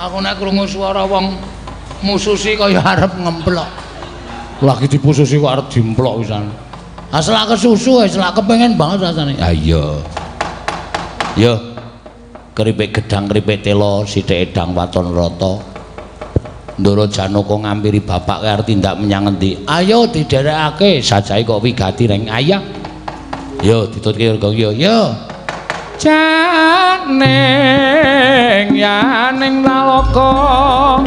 Aku nek krungu swara wong mususi kaya arep ngemplok. Lagi dipususi kok arep dimplok pisan. Asal kesusu wis lak kepengin banget rasane. Ha iya. Yo. Keripik gedang keripik tela sithik edang waton rata. Ndara Janaka ngampiri bapak kae arep tindak menyang endi? Ayo didherekake sajahe kok wigati reng ayah. Yo ditutke gong yo. Yo. Janaka. Ning yaning nalaka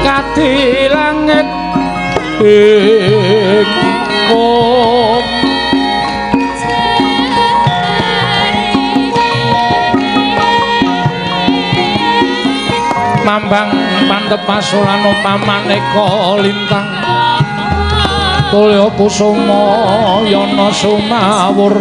kadi langit ing mambang pantep pasuran pamaneka lintang tulya kusuma yana sumawur.